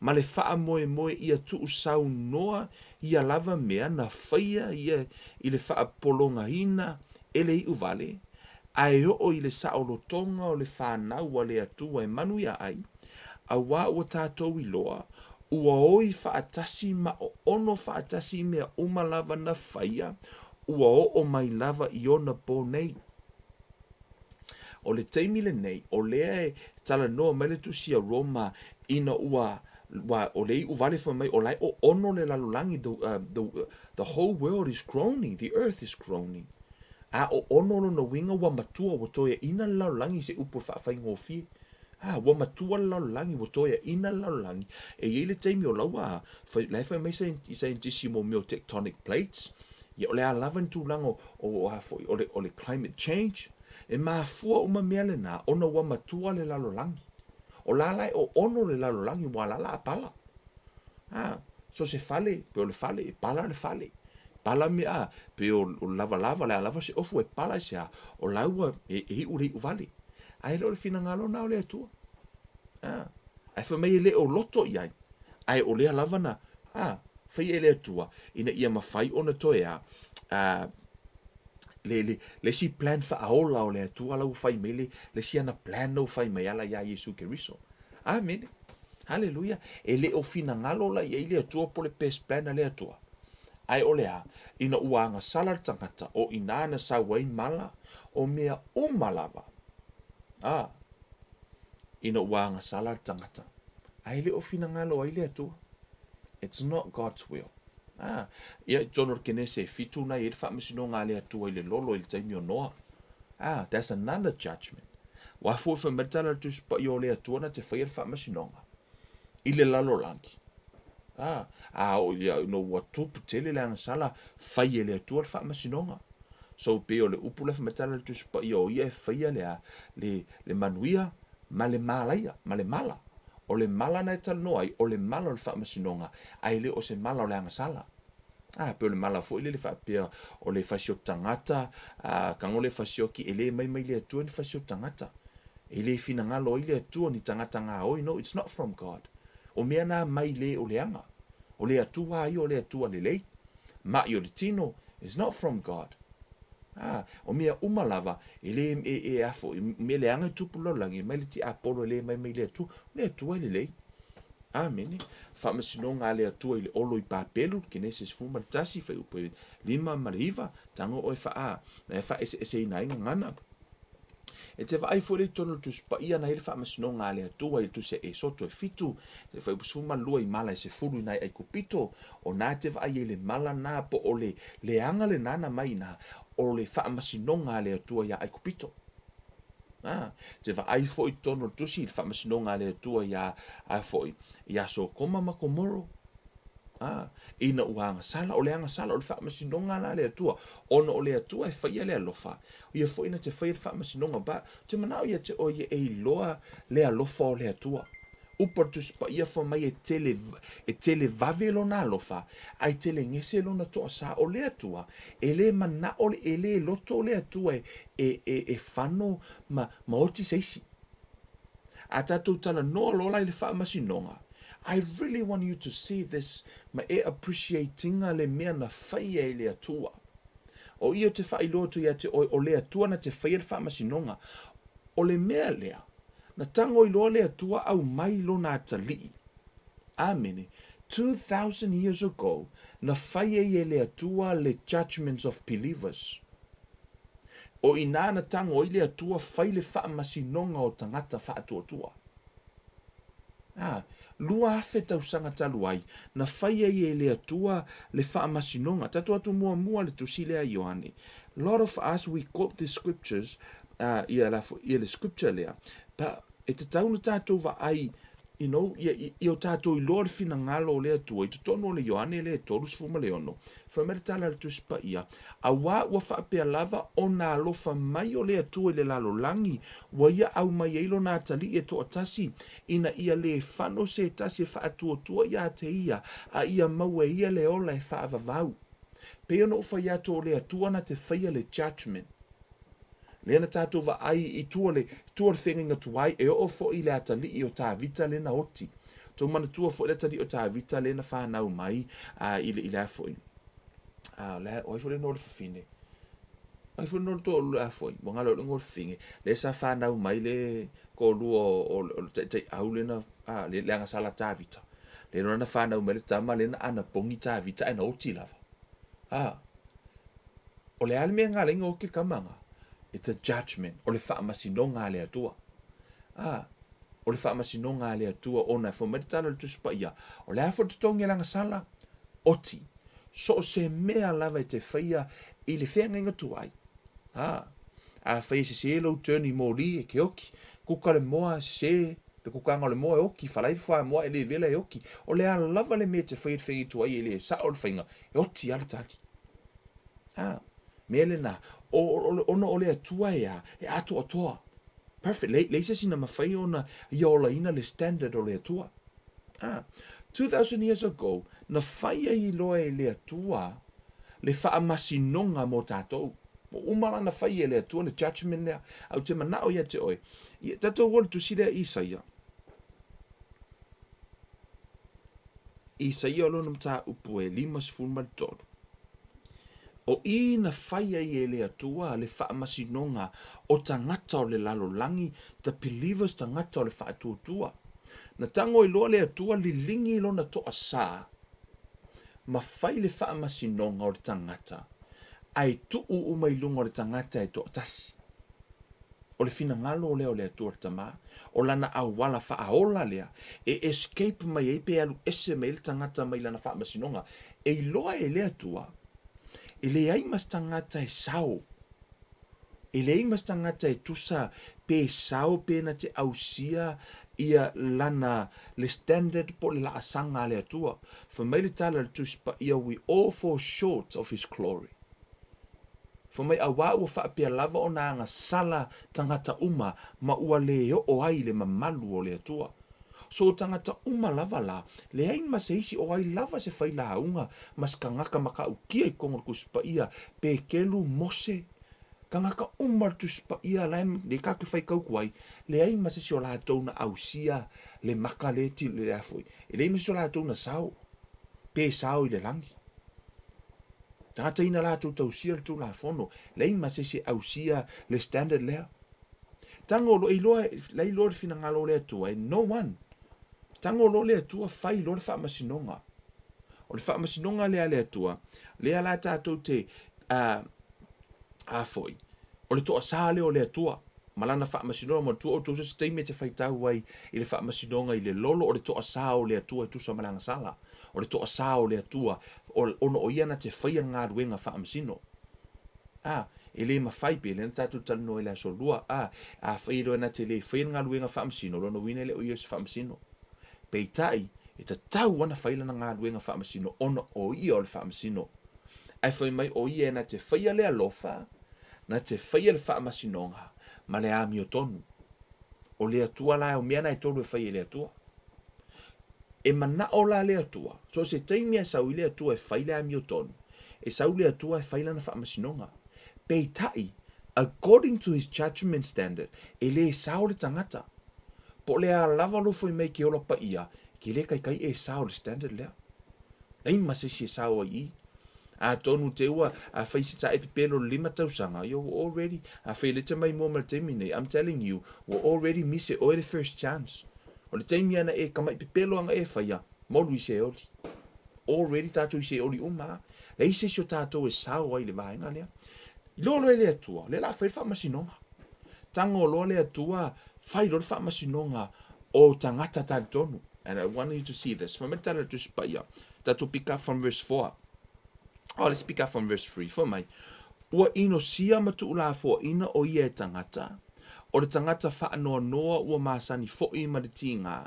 ma le faamoemoe ia tuusaunoa ia lava mea na faia ia i le faapologaina e le iʻu wale, ae oo i le saolotoga o le fanau a le Atua e manuia ai, auā ua tatou iloa, ua oi faatasi ma oono faatasi mea uma lava na faia, ua oo mai lava i ona po nei. O le taimi lenei, o lea e talanoa mai le Tusi a Roma ina ua, ua, o le iʻu wale fai mai o la e oono le lalolagi, the, uh, the, uh, the whole world is groaning, the earth is groaning. A oono lona uiga ua matua, ua toeaina le lalolagi i se upu e faafaigofie. A, ua matua le lalolagi, ua toeaina le lalolagi. E i ai le taimi o la ua, fai, la e fai mai i saienitisi mo mea o tectonic plates, ia o le a lava ni tulaga o, o a foi, o le, o le climate change, e mafua uma mea lenā ona ua matua le lalolagi. O la la e oono le lalolagi ua la la a pala. A, so se fale, pe o le fale, e pala le fale. Pala mea, a, pe o, o le lavalava, le a lava se ofu e pala i se a, o la ua e, e iʻu le iʻu wale. Ae le o le finagalo na o le Atua. A, ae fai mai e le o loto i ai, ae o lea lava na, a, faia e le Atua, ina ia mafai ona toe a, a, le, le, le isi plan faaola o le Atua la ua fai mai le, le isi ana plan la ua fai mai ala iā Iesu Keriso. Amene. Haleluia. E le o finagalo la i ai le Atua po le best plan a le Atua. Ae o le a, ina ua agasala le tagata, o inā na sau ai mala, o mea uma lava. A, ina ua agasala le tagata. Ae le o finagalo ai le Atua. It's not God's will. A, ia i totonu o le Kenese e fitu na i ai le faamasinoga a le Atua i le lolo i le taimi o Noa. Ah, that's another judgment. Ua foi fai mai le tala a le Tusi Paia o le Atua na te faia le faamasinoga i le lalolagi. Ah, a o ia no ua tupu tele le agasala fai e le Atua le faamasinoga. So pei o le upu la fai mai tala a le Tusi Paia o ia e faia le a le le manuia ma le malaia ma le mala. O le mala na e talanoa ai o le mala o le faamasinoga ae le o se mala o le agasala. A, pei o le mala foi lele faapea o le fasioki tagata, a, tago le fasioki e le mai mai le Atua ni fasioki tagata. E le finagalo ai le Atua ni tagata gaoi, no, it's not from God. O mea na mai le o le aga. O le Atua a ia o le Atua lelei. Maʻi o le tino, it's not from God. A, o mea uma lava, e le, e, e a foi, mea leaga e tupu lalolagi, e mai le tiapolo e le mai mai le Atua, o le Atua e lelei. Amene. Faamasinoga a le Atua i le olo i Papelu, Kenese 11, fuaiupu e 5 ma le 9, tago oe faa, na e faaeseeseina ai gagana. E te vaai foi le i totonu o le Tusi Paia na i ai le faamasinoga a le Atua i le Tusi a Esoto e 7, le fuaiupu 12 i mala e 10 i nai Aikupito, o na e te vaai ai le mala na po o le leaga lenā na mai inā, o le faamasinoga a le Atua iā Aikupito. Ā, te vaai foi i totonu o le Tusi i le faamasinoga a le Atua iā, a foi, iā Sokoma ma Komoro. Ā, ina ua agasala, o le agasala, o le faamasinoga la a le Atua, ona o le Atua e faia le alofa, ia foi na te faia le faamasinoga, ba, te manao ia te oe ia e iloa le alofa o le Atua. Upu a le Tusi Paia fai mai e tele, e tele vave lona alofa, ae tele gese lona toasā. O le Atua, e le manao, e le loto le Atua e, e, e, e fano ma, ma oti se isi. A tatou talanoa loa la i le faamasinoga, I really want you to see this ma e appreciate-inga le mea na faia e le Atua. O ia te faailoa atu ia te oe, o le Atua na te faia le faamasinoga. O le mea lea, Na tago i loa le Atua aumai Lona atalii. Amene. 2000 years ago, na fai ai e le Atua le judgments of believers. O i ina na tago ai le Atua fai le faamasinoga o tagata faatuatua. Ā, 2000 tausaga talu ai, na fai ai e le Atua le faamasinoga. Tatou atu muamua le tusi lea a Ioane. Lot of us we quote the scriptures, uh, ia, la, ia le scripture lea, but e tatau na tatou vaai you know, ia, ia o tatou iloa le finagalo o le Atua i totonu o le Ioane lea e 36, fai mai le tala a le Tusi Paia, Auā ua faapea lava ona alofa mai o le Atua i le lalolagi, ua ia aumai ai lona atalii e toatasi, ina ia lē fano se tasi e faatuatua iā te ia, a ia maua e ia le ola e faavavau. Pei ona ou fai atu o le Atua na te faia le judgement. Lea na tatou vaai i tua le, tua le feagaiga tuai, e oo foi i le atalii o Tavita lea na oti. Tou manatua foi le atalii o Tavita lea na fanau mai a, i le, i le a foi, a, le, o ai foi le igoa o le fafine? O ai foi le igoa o le toalua, a foi, ua galo le igoa o le fafine, lea sa fanau mai le toalua o, o, o le taitaiau lea na, a, le, le agasala a Tavita. Lea loa na fanau mai le tama lea na anapogi Tavita ae na oti lava. A, O le a le mea na ala ai ona oti le tama na? It's a judgement, o le faamasinoga a le Atua. A, o le faamasinoga a le Atua ona e fai mai le tala o le Tusi Paia, o le a foi le totogi a le agasala? Oti. So o se mea lava e te faia i le feagaiga tuai. A, afai e sese lou turn i moli e ke oki, kuka le moa sese le kukaga o le moa e oki, falai le fuamoa e le vela e oki. O le a lava le mea e te faia i le feagaiga tuai e le sao le faiga, e oti lava le tali. A, mea lena, o, o, ona o le Atua e a, e atoatoa. Perfect. Leai, leai se isi na mafai ona ia olaina le standard o le Atua. A, 2000 years ago, na fai ai loa e le Atua le faamasinoga mo tatou. Ua uma la ona fai e le Atua le judgment lea. Ae ou te manao ia te oe, ia tatou o le tusi lea Isaia. Isaia o lona mataupu e 53. O i na fai ai e le Atua le faamasinoga o tagata o le lalolagi, the believers tagata o le faatuatua. Na tago ai loa le Atua liligi lona toasā ma fai le faamasinoga o le tagata, ae tuu uma i luga o le tagata e toatasi. O le finagalo lea o le Atua le Tama, o lana auala faaola lea e escape mai ai pe alu ese mai ai le tagata mai lana faamasinoga. E iloa e le Atua, e leai ma se tagata e sao, e leai ma se tagata e tusa pe sao pe na te ausia ia lana le standard po o le laasaga a le Atua. Fai mai le tala a le Tusi Paia, we all fall short of his glory. Fai mai, Auā ua faapea lava ona agasala tagata uma ma ua lē oo ai i le mamalu o le Atua. So o tagata uma lava la, leai ma se isi o ai lava se failauga ma se kagaka matautia i totonu o le Tusi Paia, Petelu, Mose, tagata uma o le Tusi Paia la e tatou te faitautu ai, leai ma se isi o latou na ausia le maka le ti le a foi, e leai ma se isi o latou na sao, pe sao i le lagi. Tagata ina latou tausia le Tulafono, leai ma se isi e ausia le standard lea. Tago loa, e iloa, la e iloa le finagalo o le Atua, e no one. Tago loa le Atua, fai loa le faamasinoga. O le faamasinoga lea a le Atua, lea la tatou te, uh, a foi, o le toasā lea o le Atua, ma lana faamasinoga, manatua outou so se taimi e te faitau ai i le faamasinoga i le lolo o le toasā o le Atua e tusa ma le agasala. O le toasā o le Atua, ona o ia na te faia le galuega faamasino. A, e le mafai pe lea na tatou talanoa i le aso lua, a, afai e loa na te le faia le galuega faamasino, lona uiga e le o ia o se faamasino. Peitai, e tatau ona fai lana galuega faamasino ona o ia o le faamasino. Ae fai mai o ia na te faia le alofa, na te faia le faamasinoga ma le amiotonu. O le Atua la, o mea na e tolu e fai e le Atua. E manao la le Atua, so o se taimi e sau i le Atua e fai le amiotonu, e sau le Atua e fai lana faamasinoga. Peitai, according to his judgement standard, e le sao le tagata. Po o le a lava lou fai mai ke ola paia, ke le taitai e sao le standard lea. Leai ma se isi e sao ai i i. Atonu te ua, afai se sa e pepelo le 5 tausaga, ia ua already, afai e le te mai mua ma le taimi nei, I'm telling you, ua already miss e oe le first chance. O le taimi ana e kamaʻi pepelo aga e faia, molu i Seoli. Already tatou i Seoli uma a. Leai se isi o tatou e sao ai i le vaega lea. Iloa loa e le Atua, o lea o le a fai le faamasinoga. Tago loa le Atua, fai loa le faamasinoga o tagata talitonu. And I want you to see this. Fai mai le tala a le Tusi Paia. Tatou pick up from verse 4. Oh, let's pick up from verse 3. Fai mai, Ua inosia ma tuulafoaina o ia e tagata, o le tagata faanoanoa ua masani foi ma le tigā,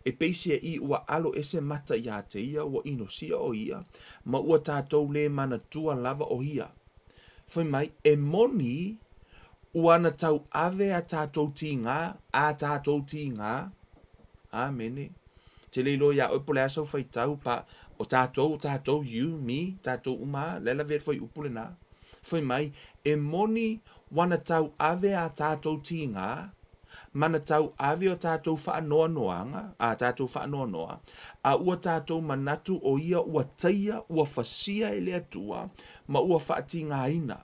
e peisiaʻi ua alo ese mata iā te ia ua inosia o ia, ma ua tatou lē manatua lava o ia. Fai mai, e moni ua na tauave a tatou tigā, a tatou tigā. Āmene. Te le iloa iā oe po o le a sau faitau, pa, o tatou, o tatou, you, me, tatou uma a, le la ve fuaiupu lenā. Fai mai, e moni ua na tauave a tatou tigā, ma na tauave o tatou faanoanoaga, a tatou faanoanoa, a ua tatou manatu o ia ua taia, ua fasia e le Atua, ma ua faatigāina.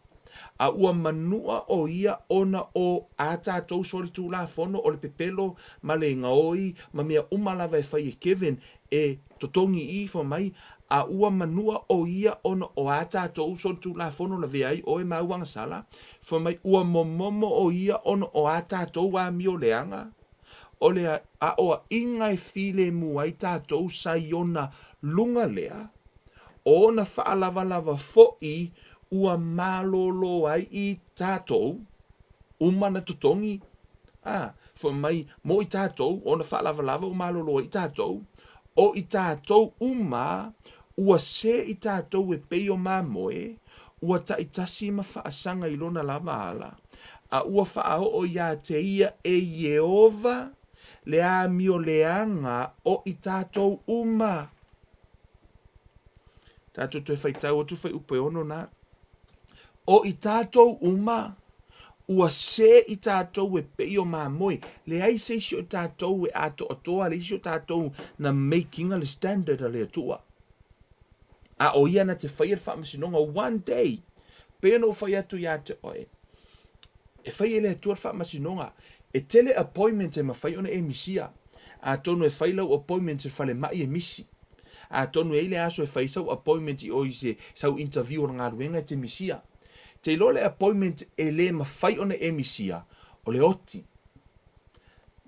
A ua manua ʻo ia ona o a tatou solitulafono o le pepelo ma le gaoi ma mea uma lava e fai e Kevin e totogi ifo mai, a ua manua ʻo ia ona o a tatou solitulafono lavea ai ʻoe ma au agasala, fai mai ua momomo ʻo ia ona o a tatou amio leaga, o le aʻoaʻiga e filemu ai tatou sa i ona luga lea, o ona faalavalava foʻi ua malōlō ai i tatou uma na totogi, a, fai mai, mo i tatou, ona faalavalava ua malōlō ai i tatou, o i tatou uma ua sē i tatou e pei o mamoe, ua taitasi ma faasaga i lona lava ala, a ua faaoo iā te ia e Ieova le amio leaga o i tatou uma. Tatou toe faitau atu fuaiupu e 6 na. O i tatou uma, ua sē i tatou e pei o mamoe, leai se isi o tatou e atoatoa, leai se isi o tatou na make ina le standard a le Atua. A o ia na te faia le faamasinoga one day, pei ona ou fai atu iā te oe, e fai e le Atua le faamasinoga. E tele appointment e mafai ona e misia. Atonu e fai lau appointment i le falemai e misi. Atonu e i ai le aso e fai ai sau appointment i o i se sau interview o le galuega e te misia. Te iloa le appointment e le mafai ona e misia, o le oti.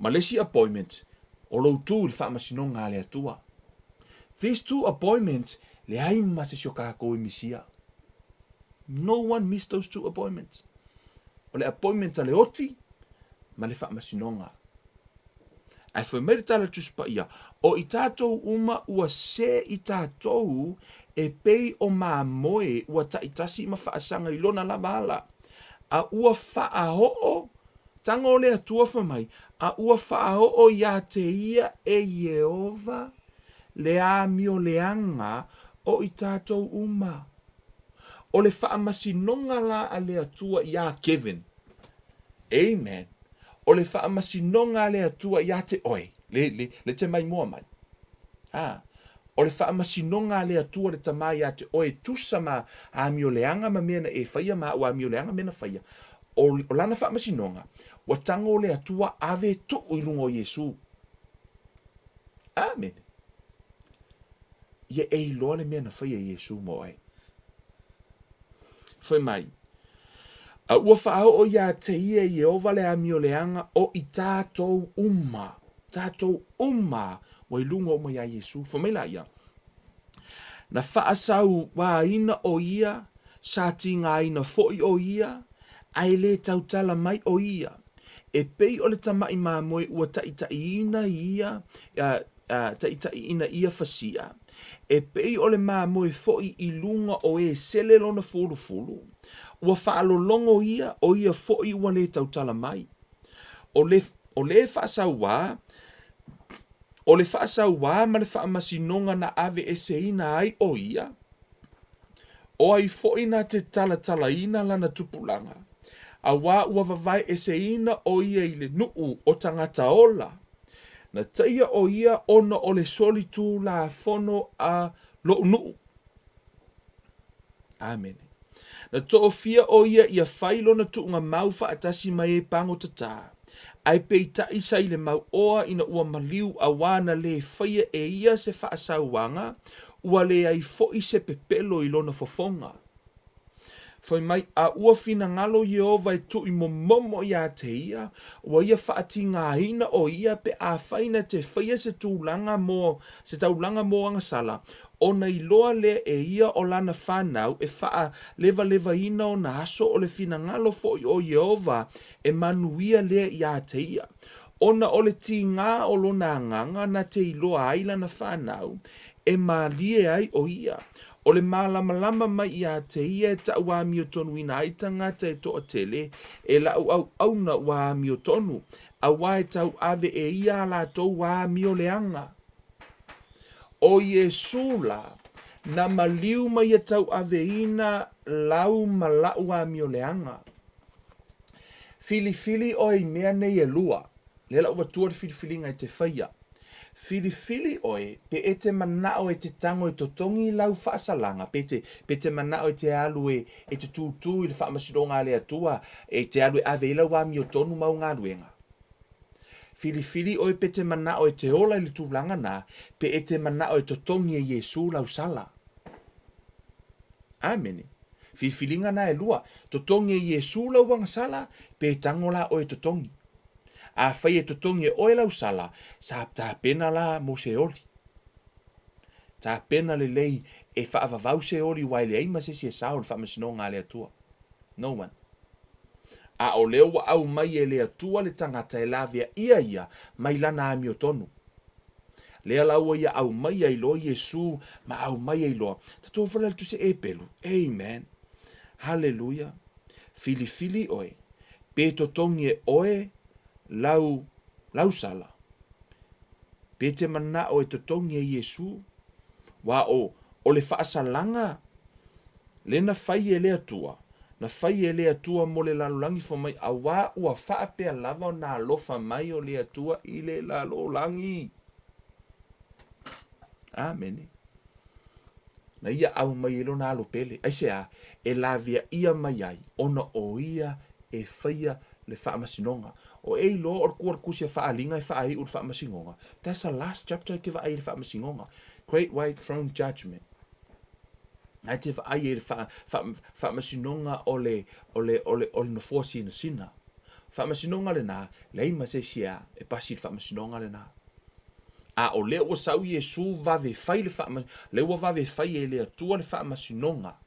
Ma le isi appointment, o lou tu i le faamasinoga a le Atua. These two appointments, leai ma se isi o kakou e misia. No one miss those two appointments. O le appointment a le oti ma le faamasinoga. Ae fai mai le tala Tusi Paia, o i tatou uma ua sē i tatou e pei o mamoe ua taitasi ma faasaga i lona lava ala, a ua faaoo, taga o le Atua fai mai, a ua faaoo iā te ia e Ieova le amio leaga o i tatou uma. O le faamasinoga la a le Atua iā Kevin, Amen. O le faamasinoga a le Atua iā te oe, le, le, le te mai mua mai. A, o le faamasinoga a le Atua le Tamā iā te oe e tusa ma amio leaga ma mea na e faia ma au amio leaga mea na faia. O, o lana faamasinoga, ua tago le Atua ave tuu i luga o Iesu. Amene. Ia e iloa le mea na faia e Iesu mo oe. Fai mai, A ua faaoo iā te ia Ieova le amio leaga o i tatou uma, tatou uma ua i luga uma iā Iesu. Fai mai laia, Na faasauāina ʻo ia, sa tigāina foʻi ʻo ia, a e lē tautala mai ʻo ia. E pei o le tamaʻi mamoe ua taʻitaʻiina ia, taʻitaʻiina ia fasia, e pei o le mamoe foʻi i luga o e sele lona fulufulu, ua faalologo ia, ʻo ia foʻi ua lē tautala mai. O le, o le faasauā, o le faasauā ma le faamasinoga na aveeseina ai ʻo ia, ʻo ai foʻi na te talatalaina lana tupulaga, auā ua vavae eseina ʻo ia i le nuʻu o tagata ola. Na taia ʻo ia ona o le solitulafono a loʻu nuʻu. Amene. Na toʻofia ʻo ia ia fai lona tuʻuga mau faʻatasi ma e pagotatā. Ae peitaʻi sa i le mau ʻoa ina ua maliu auā na lē faia e ia se faʻasauaga, ua leai foʻi se pepelo i lona fofoga. Fai mai, a ua finagalo Iēhova e tuʻi momomo iā te ia, ua ia faʻatigāina ʻo ia pe afai na te faia se tulaga mo se taulaga mo agasala, ona iloa lea e ia o lana whanau e faʻalewalewaina ona aso o le finagalo foʻi o Iēhova e manuia lea iā te ia. Ona o le tigā o lona agaga na te iloa ai lana whanau, e mālie ai ʻo ia. O le mālamalama mai iā te ia e taʻu āmiotonuina ai tagata e toʻatele, e laʻu ʻauʻauna ua āmiotonu, auā e tauʻave e ia a lātou āmioleaga. ʻO Iesū lā, na maliu ma ia tauʻaveina lau ma laʻu āmioleaga. Filifili ʻoe i mea nei ʻelua, lea laʻu avatua le filifiliga e te faia. Filifili ʻoe, pe e te manaʻo e te tango e totogi i lau faasalaga, pe te, pe te manaʻo e te alu e, e te tūtū i le faamasinoga a le Atua, e te alu e ave i lau amiotonu ma au galuega. Filifili ʻoe pe te manaʻo e te ola i le tulaga na, pe e te manaʻo e totogi e Iesū lau sala. Amene. Filifiliga na elua, totogi e Iesū lau agasala, pe e tango la ʻoe e totogi. Afai e totogi e ʻoe lau sala, sa tapena la mo se oli. Tapena lelei e faavavau se oli ua e leai ma se isi e sao i le faamasinoga a le Atua. No one. A o lea ua aumai e le Atua le tagata e laveaia ia mai lana amiotonu. Lea la ua ia aumai ai loa Iesu ma aumai ai loa. Tatou fale le tusi Epelu. Amen. Haleluia. Filifili ʻoe. Pe totogi e ʻoe lau, lau sala. Pe te manaʻo e totogi e Iesū. Wā o, o le faasalaga le na fai e le Atua, na fai e le Atua mo le lalolagi fo mai, auā ua faapea lava ona alofa mai o le Atua i le lalolagi. Amene. Na ia aumai ai lona alo pele. Aisea? E laveaia mai ai, ona o ia e faia le faamasinoga. O e iloa o le kua le kusi a faaliga e faaiu le faamasinoga. That's the last chapter e te vaai i le faamasinoga. Great White Throne Judgment. Ae te vaai ai le faa, faa, faamasinoga o le, o le, o le, o le nofoa sinasina. Faamasinoga lena, leai ma se isi e, e pasi i le faamasinoga lena. A o lea ua sau Iesū vave fai le faama, lea ua vave fai e le Atua le faamasinoga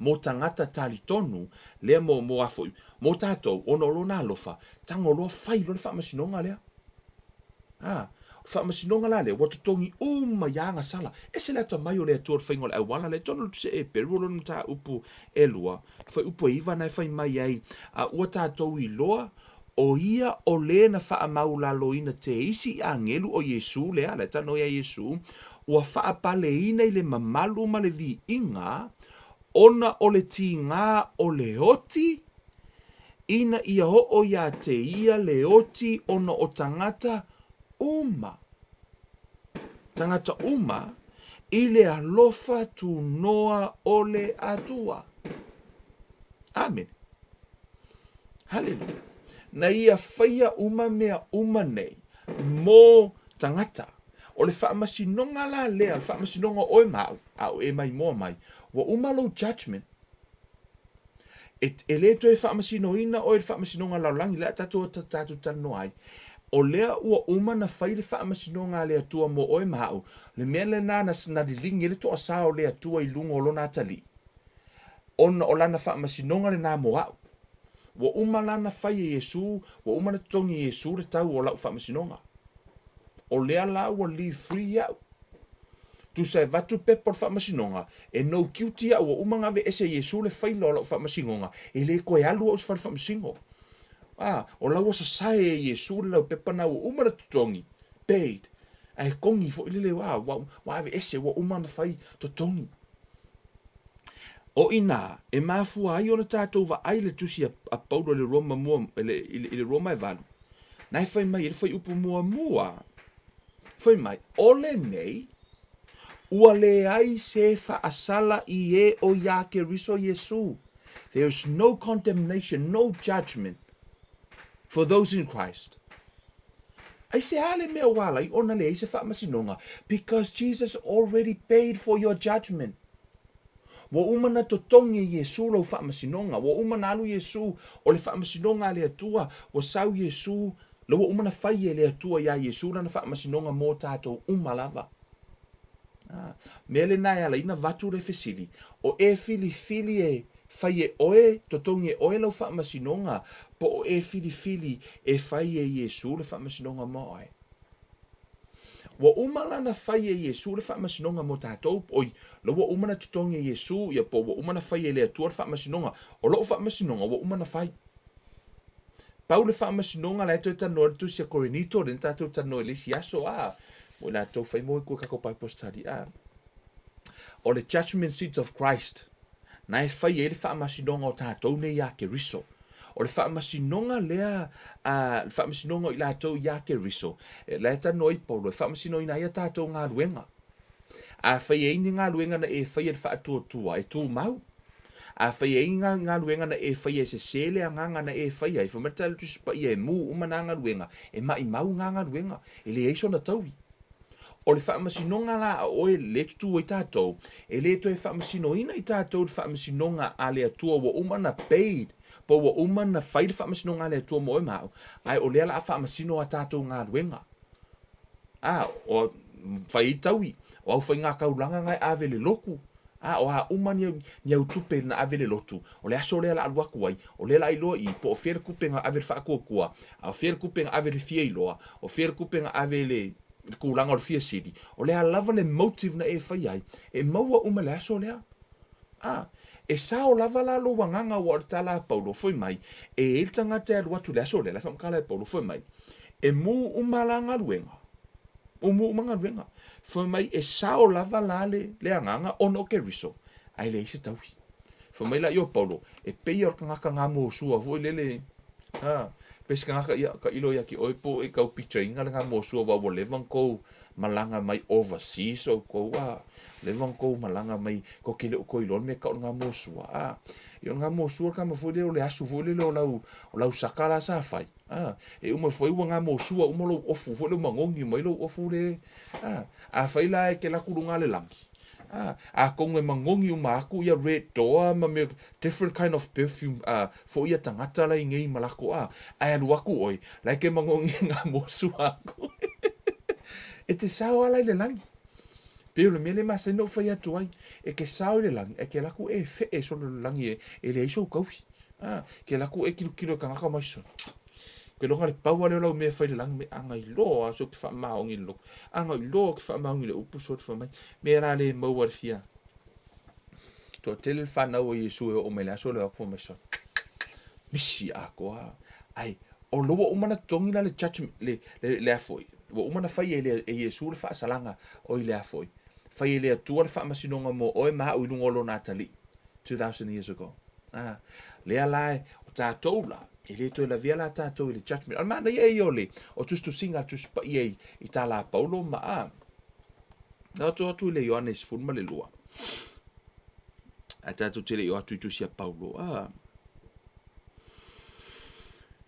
mo tagata talitonu, lea mo, mo a foi, mo tatou, ona o Lona alofa, tago loa fai loa le faamasinoga lea. A, o le faamasinoga la lea, ua totogi uma i agasala. Ese le atamai o le Atua i le faiga o le auala lea, tonu le se Eperu o lona mataupu elua, fuaiupu e iva na e fai mai ai, a ua tatou iloa, O ia o le na faamaulaloina te isi i agelu o Iesū lea, la e talanoa iā Iesū, ua faapaleina i le mamalu ma le viiga, ona o le tigā o le oti, ina ia oo iā te ia le oti ona o tagata uma, tagata uma, i le alofa tunoa o le Atua. Amene. Haleluia. Na ia faia uma mea uma nei mo tagata. O le faamasinoga la lea, o le faamasinoga o oe ma au, a o e mai moa mai, ua uma lou judgment. E, e le toe faamasinoina oe i le faamasinoga lalolagi, lea tatou tatou talanoa ai. O lea ua uma na fai le faamasinoga a le Atua mo oe ma au, le mea lena na, na liligi ai le toasā o le Atua i luga o lona atalii. Ona o lana faamasinoga lenā mo a'u. Ua uma lana fai e Iesū, ua uma na totogi e Iesū le tau o la'u faamasinoga. O lea la ua leave free ia'u. Tusa e vatu pepa o le faamasinoga, e no guilty ia'u, ua uma na aveese e Iesū le faila o la'u faamasinoga, e le toe alu a'u i se fale faamasino. A, o la ua sasae e Iesū le laupepa na ua uma na totogi, paid, ae kogi foi lele, a, ua, ua aveese, ua uma na fai totogi. O i nā, e mafua ai ona tātou vaai i le tusi a Paulo i le Roma mua, i le, i le, i le Roma e valu, na e fai mai i le fuaiupu muamua, fai mai, o lenei, Ua leai se faasala i e o iā Keriso Iesu. There is no condemnation, no judgment for those in Christ. Aisea le mea ua ala ai ona leai se faamasinoga? Because Jesus already paid for your judgment. Ua uma na totogi e Iesu lou faamasinoga. Ua uma na alu Iesu, o le faamasinoga a le Atua, ua sau Iesu, la ua uma na fai e le Atua iā Iesu lana faamasinoga mo tatou uma lava. A, mea lena e ala ai na avatu le fesili, o e filifili e fai e oe, totogi e oe lau faamasinoga, po o e filifili e fai e Iesu le faamasinoga mo oe? Ua uma la na fai e Iesu le faamasinoga mo tatou, oi, la ua uma na totogi e Iesu, ia po ua uma na fai e le Atua le faamasinoga. O lou faamasinoga ua uma na fai. Pau le faamasinoga la e toe talanoa ai le Tusi a Korinito, lea na tatou talanoa i le isi aso, a, mo i latou fai mo i kua tatou Bible study, a. O le judgment seat of Christ, na e fai ai le faamasinoga o tatou nei iā Keriso. O le faamasinoga lea, a, le faamasinoga o i latou iā Keriso, la e talanoa ai Paulo, e faamasinoina ai a tatou galuega. Afai e ai ni galuega na e faia i le faatuatua, e tumau. Afai e ai ni galuega na e faia e sesē le agaga na e faia ai, fai mai le Tala Tusi Paia e mū uma nā galuega, e maʻimau ngā galuega, e leai sona taui. O le faamasinoga la a oe le tutū ai tatou, e le toe faamasinoina i tatou le faamasinoga a le Atua ua uma na paid, po ua uma na fai le faamasinoga a le Atua mo oe ma au, ae o lea la a faamasino a tatou galuega. A, o fai ai taui, o au faigākaulaga nga e ave le lotu, a, o a uma ni, ni au tupe na ave le lotu, o le aso lea la alu atu ai, o lea la iloa i, po o fea le kupe na ave le faatuatua, a o fea le kupe na ave le fia iloa, o fea le kupe na ave le, le tulaga o le fia sili, o le a lava le motive na e fai ai, e maua uma i le aso lea. A, e sao lava la lou agaga aua o le tala a Paulo, foi mai, e i ai le tagata e alu atu i le aso lea, la e faamatala e Paulo, foi mai, e mū uma la galuega, ua mū uma galuega. Foi mai, e sao lava la le, le agaga ona o Keriso, ae leai se taui. Fai mai la ia o Paulo, e pei o le tagata gamosua foi lele, a, pei se tagata, ia, tailo ia te oe po o e tau picture ina le gamosua aua ua leva ona tou malaga mai overseas outou, a, leva ona tou malaga mai, tou te le o toe iloa le mea e tau o le gamosua, a. Ia o le gamosua le tama foi lele o le asu foi lele o lau, o lau saka la sa fai, a, e uma foi ua gamosua uma lou ofu foi lea ua magogi mai lou ofu le, a. Afai la e te alu atu i luga o le lagi, A, atonu e magogi uma atu ia red door ma mea different kind of perfume a foi ia tagata la i nei ma lako a, ae alu atu oe, la e ke magogi e nga mosu aku. E te sao ala i le lagi. Pei o le mea lea e masani ona ou fai atu ai, e ke sao i le lagi, ae ke alu atu e fe'e solo i le lagi e leai sou taui. A, ke alu atu e tilotilo i tagata mai solo. Ke loga le pau lea o lau mea e fai i le lagi, a na iloa so ke faamaoni i le lotu, a na iloa ke faamaoni i le upu so fai mai, mea la le maua le fia. Toatele le fanau a Iesu e oo mai le aso lea o atu fai mai so. Misi atoa. Ai, o lo ua uma na totogi la le judgment, le, le, le a foi, ua uma na fai e, le, e Iesu le faasalaga o i le a foi. Fai e le Atua le faamasinoga mo oe ma au i luga o lona atalii. 2000 years ago. Ah, lea la, o tatou la, e le toe lavea la tatou i le judgment. O le manaia ia o le, o tusitusiga a le Tusi Paia i, i tala a Paulo ma a. Na atu atu i le Ioane 12. Ae tatou te le i o atu i tusi a Paulo. A.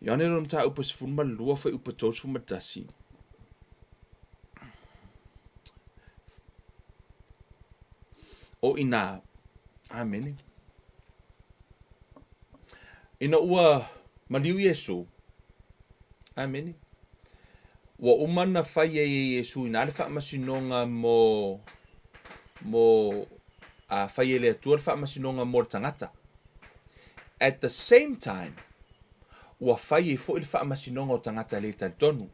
Ioane lona mataupu 12 fuaiupu 31. O inā, Āmene. Ina ua maliu Iesū, Āmene. Ua uma na fai ai e Iesū inā le faamasinoga mo, mo, a fai e le Atua le faamasinoga mo le tagata. At the same time, ua fai ai foi le faamasinoga o tagata le talitonu.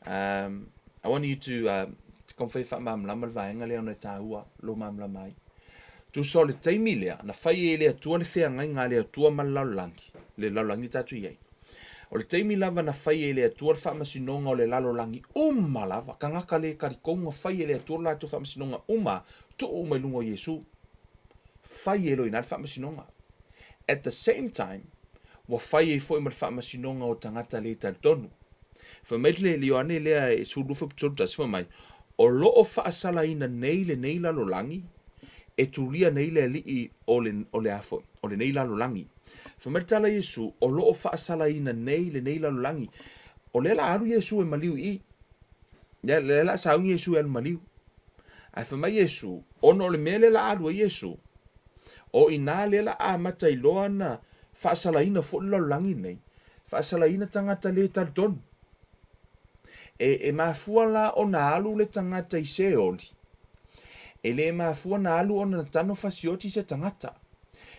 Um, I want you to, uh, taumafai e faamalamalama le vaega lea ona e taua lou malamalama ai. Tusa o le taimi lea, na fai e le Atua le feagaiga a le Atua ma le lalolagi, le lalolagi tatou i ai. O le taimi lava na fai e le Atua le faamasinoga o le lalolagi uma lava, tagata le talitonu na fai e le Atua le latou faamasinoga uma, tuu uma i luga o Iesu. Fai e loa i ina le faamasinoga. At the same time, ua fai ai foi ma le faamasinoga o tagata le talitonu. Fai mai le Ioane lea e 12:31, fai mai, O lo o faasalaina nei lenei lalolagi, e tulia nei le alii o le, o le a foi, o lenei lalolagi. Fai mai le tala a Iesu, o lo o faasalaina nei lenei lalolagi. O lea la alu Iesu e maliu i i. Lea, lea la sauni Iesu e alu maliu. Ae fai mai Iesu, ona o le mea lea la alu ai Iesu, o inā lea la amata ai loa na faasalaina foi le lalolagi nei, faasalaina tagata le talitonu. E, e mafua la ona alu le tagata i Seoli. E le mafua na alu ona na tano fasioti se tagata.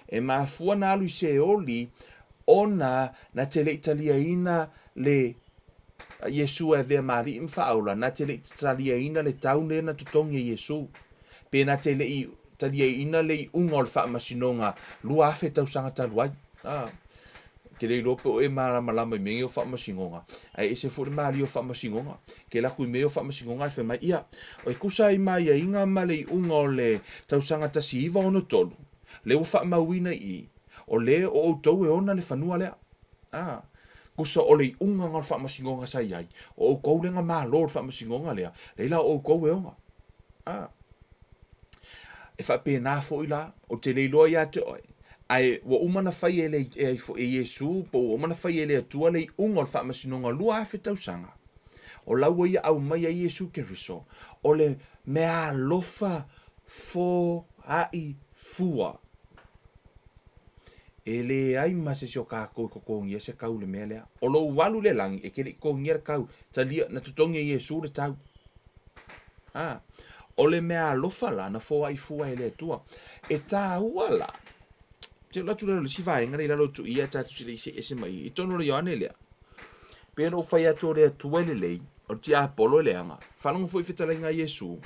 E mafua na alu i Seoli ona na te le i taliaina le Iesu e avea ma Alii ma Faaola, na te le i taliaina le tau lea na totogi e Iesu, pe na te le i taliaina le iuga o le faamasinoga 2000 tausaga talu ai. A, te le iloa pe o e malamalama i mea nei o faamasinoga, ae ese foi le malie o faamasinoga. Ke alu atu i mea o faamasinoga ae fai mai, ia, e tusa ai ma aiaiga ma le iuga o le tausaga 1963, lea ua faamauina i i, o le o outou e ona le fanua lea. A, tusa o le iuga na o le faamasinoga sa i ai, o outou lea na malo i le faamasinoga lea, leai la o outou e ona. A, e faapena foi la, ou te le iloa ia te oe, ae ua uma ona fai e, le, e, e Iesu, po ua uma ona fai e le Atua le iuga o le faamasinoga 2000 tausaga. O la ua ia aumai ai Iesu Keriso, o le meaalofa foai fua. E leai ma se isi o kākou e totogia se tau i le mea lea. O lou alu i le lagi, e te le i totogia le tau, talia, na totogi e Iesu le tau. A, o le mea alofa la na foai fua e le Atua. E tāua la, te alu atu lalo i le isi vaega lea i lalo atu i ia tatou te le i see ese mai i totonu o le Ioane lea. Pei ona ou fai atu o le Atua e lelei, o le tiapolo e leaga. Faalogo foi i fetalaiga a Iesu,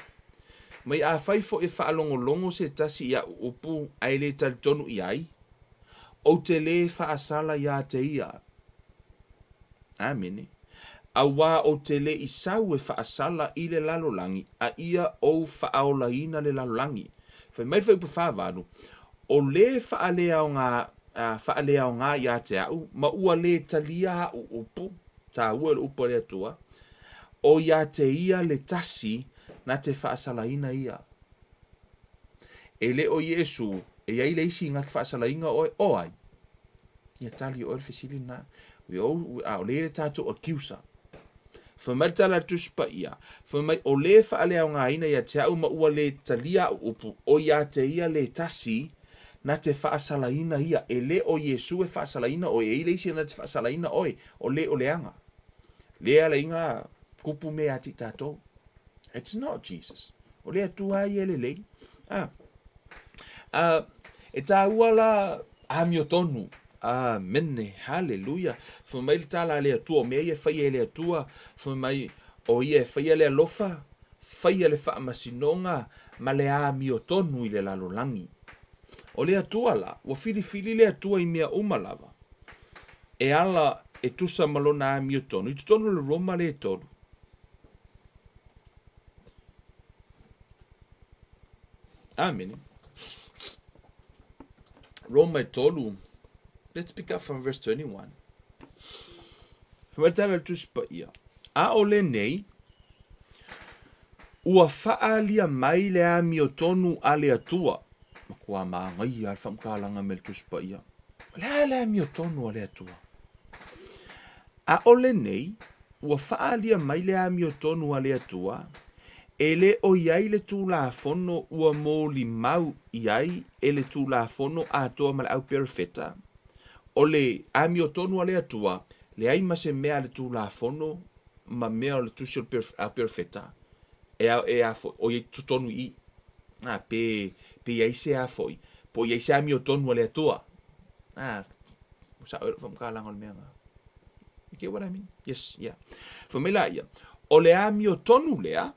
mai afai foi e faalogologo se tasi i a'u upu ae le talitonu i ai, ou te lē faasala iā te ia. Amene. Auā ou te le i sau e faasala i le lalolagi, a ia ou faaolaina le lalolagi. Fai mai le fuaiupu 48, O lē faaleaoga, faaleaoga iā te a'u, ma ua lē talia a'u upu, tāua e le upu a le Atua, o iā te ia le tasi na te faasalaina ia. E le o Iesu, e i ai le isi na te faasalaina oe, o ai? Ia tali e oe le fesili lena. We all, we, a o lea le tatou accuser. Fai mai le tala a le Tusi Paia, fai mai, o lē faaleaogaina ia te a'u ma ua lē talia a'u upu, o ia te ia lē tasi na te faasalaina ia. E le o Iesu e faasalaina oe, e i le isi na te faasalaina oe, o lē o leaga. Lea ala iga kupu mea ia te i tatou. It's not Jesus. O le Atua ia e lelei. Ah. Ah, e tāua la amiotonu. Amene. Haleluia. Fai mai le tala a le Atua, o mea ia e faia e le Atua, fai mai, o ia e faia le alofa, faia le faamasinoga ma le amiotonu i le lalolagi. O le Atua la, ua filifili le Atua i mea uma lava, e ala e tusa ma lona amiotonu, i totonu o le Roma le tolu. Amene. Roma e tolu. Let's pick up from verse 21. Fai mai tala le Tusi Paia. A o lenei, ua faaalia mai le amiotonu a le Atua. Matua māngaia le faamatalaga me le Tusi Paia. O le a le amiotonu a le Atua? A o lenei, ua faaalia mai le amiotonu a le Atua, e le o i ai le Tulafono ua molimau i ai e le Tulafono atoa ma le au perofeta. O le amiotonu a le Atua, leai ma se mea a le Tulafono ma mea o le tusi o le au perofeta e, e a foi, o i ai totonu i i. A, pe, pe i ai se a foi, po o i ai se amiotonu a le Atua. A, ua sao e lou faamatalaga o le mea na. You get what I mean? Yes, yeah. Fai mai la ia, o le amiotonu lea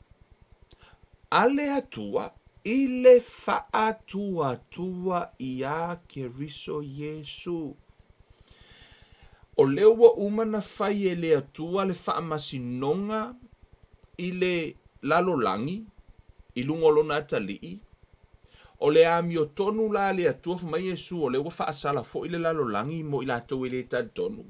a le Atua i le faatuatua iā Keriso Iesu. O lea ua uma na fai e le Atua le faamasinoga i le lalolagi i luga o lona atalii, O le amiotonu la a le Atua, fai mai Iesu, o lea ua faasala foi le lalolagi mo i latou e le talitonu.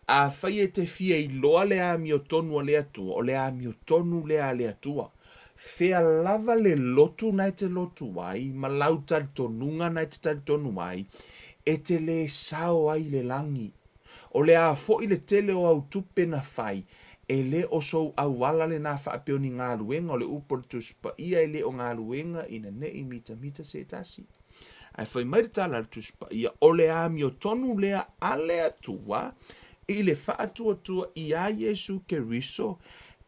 Afai e te fia iloa le amiotonu a le Atua, o le amiotonu lea a le Atua. Fea lava le lotu na e te lotu ai ma lau talitonuga na e te talitonu ai, e te lē sao ai i le lagi. O le a foi le tele o au tupe na fai, e le o sou auala lenā faapea o ni galuega o le upu a le Tusi Paia e le o galuega ina ne i mitamita se tasi. Ae fai mai le tala a le Tusi Paia, o le amiotonu lea a le Atua i le faatuatua iā Iesu Keriso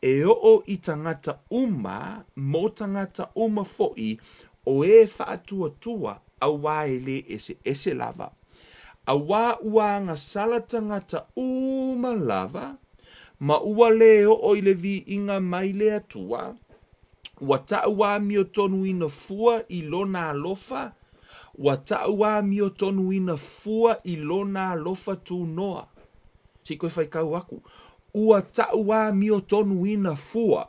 e oo i tagata uma mo tagata uma foi o e faatuatua auā e lē eseese lava. Auā ua agasala tagata uma lava, ma ua lē oo i le viiga mai le Atua, ua taʻuamiotonuina fua i Lona alofa, ua taʻuamiotonuina fua i Lona alofa tunoa. Se i toe faitau aku. Ua taʻuamiotonuina fua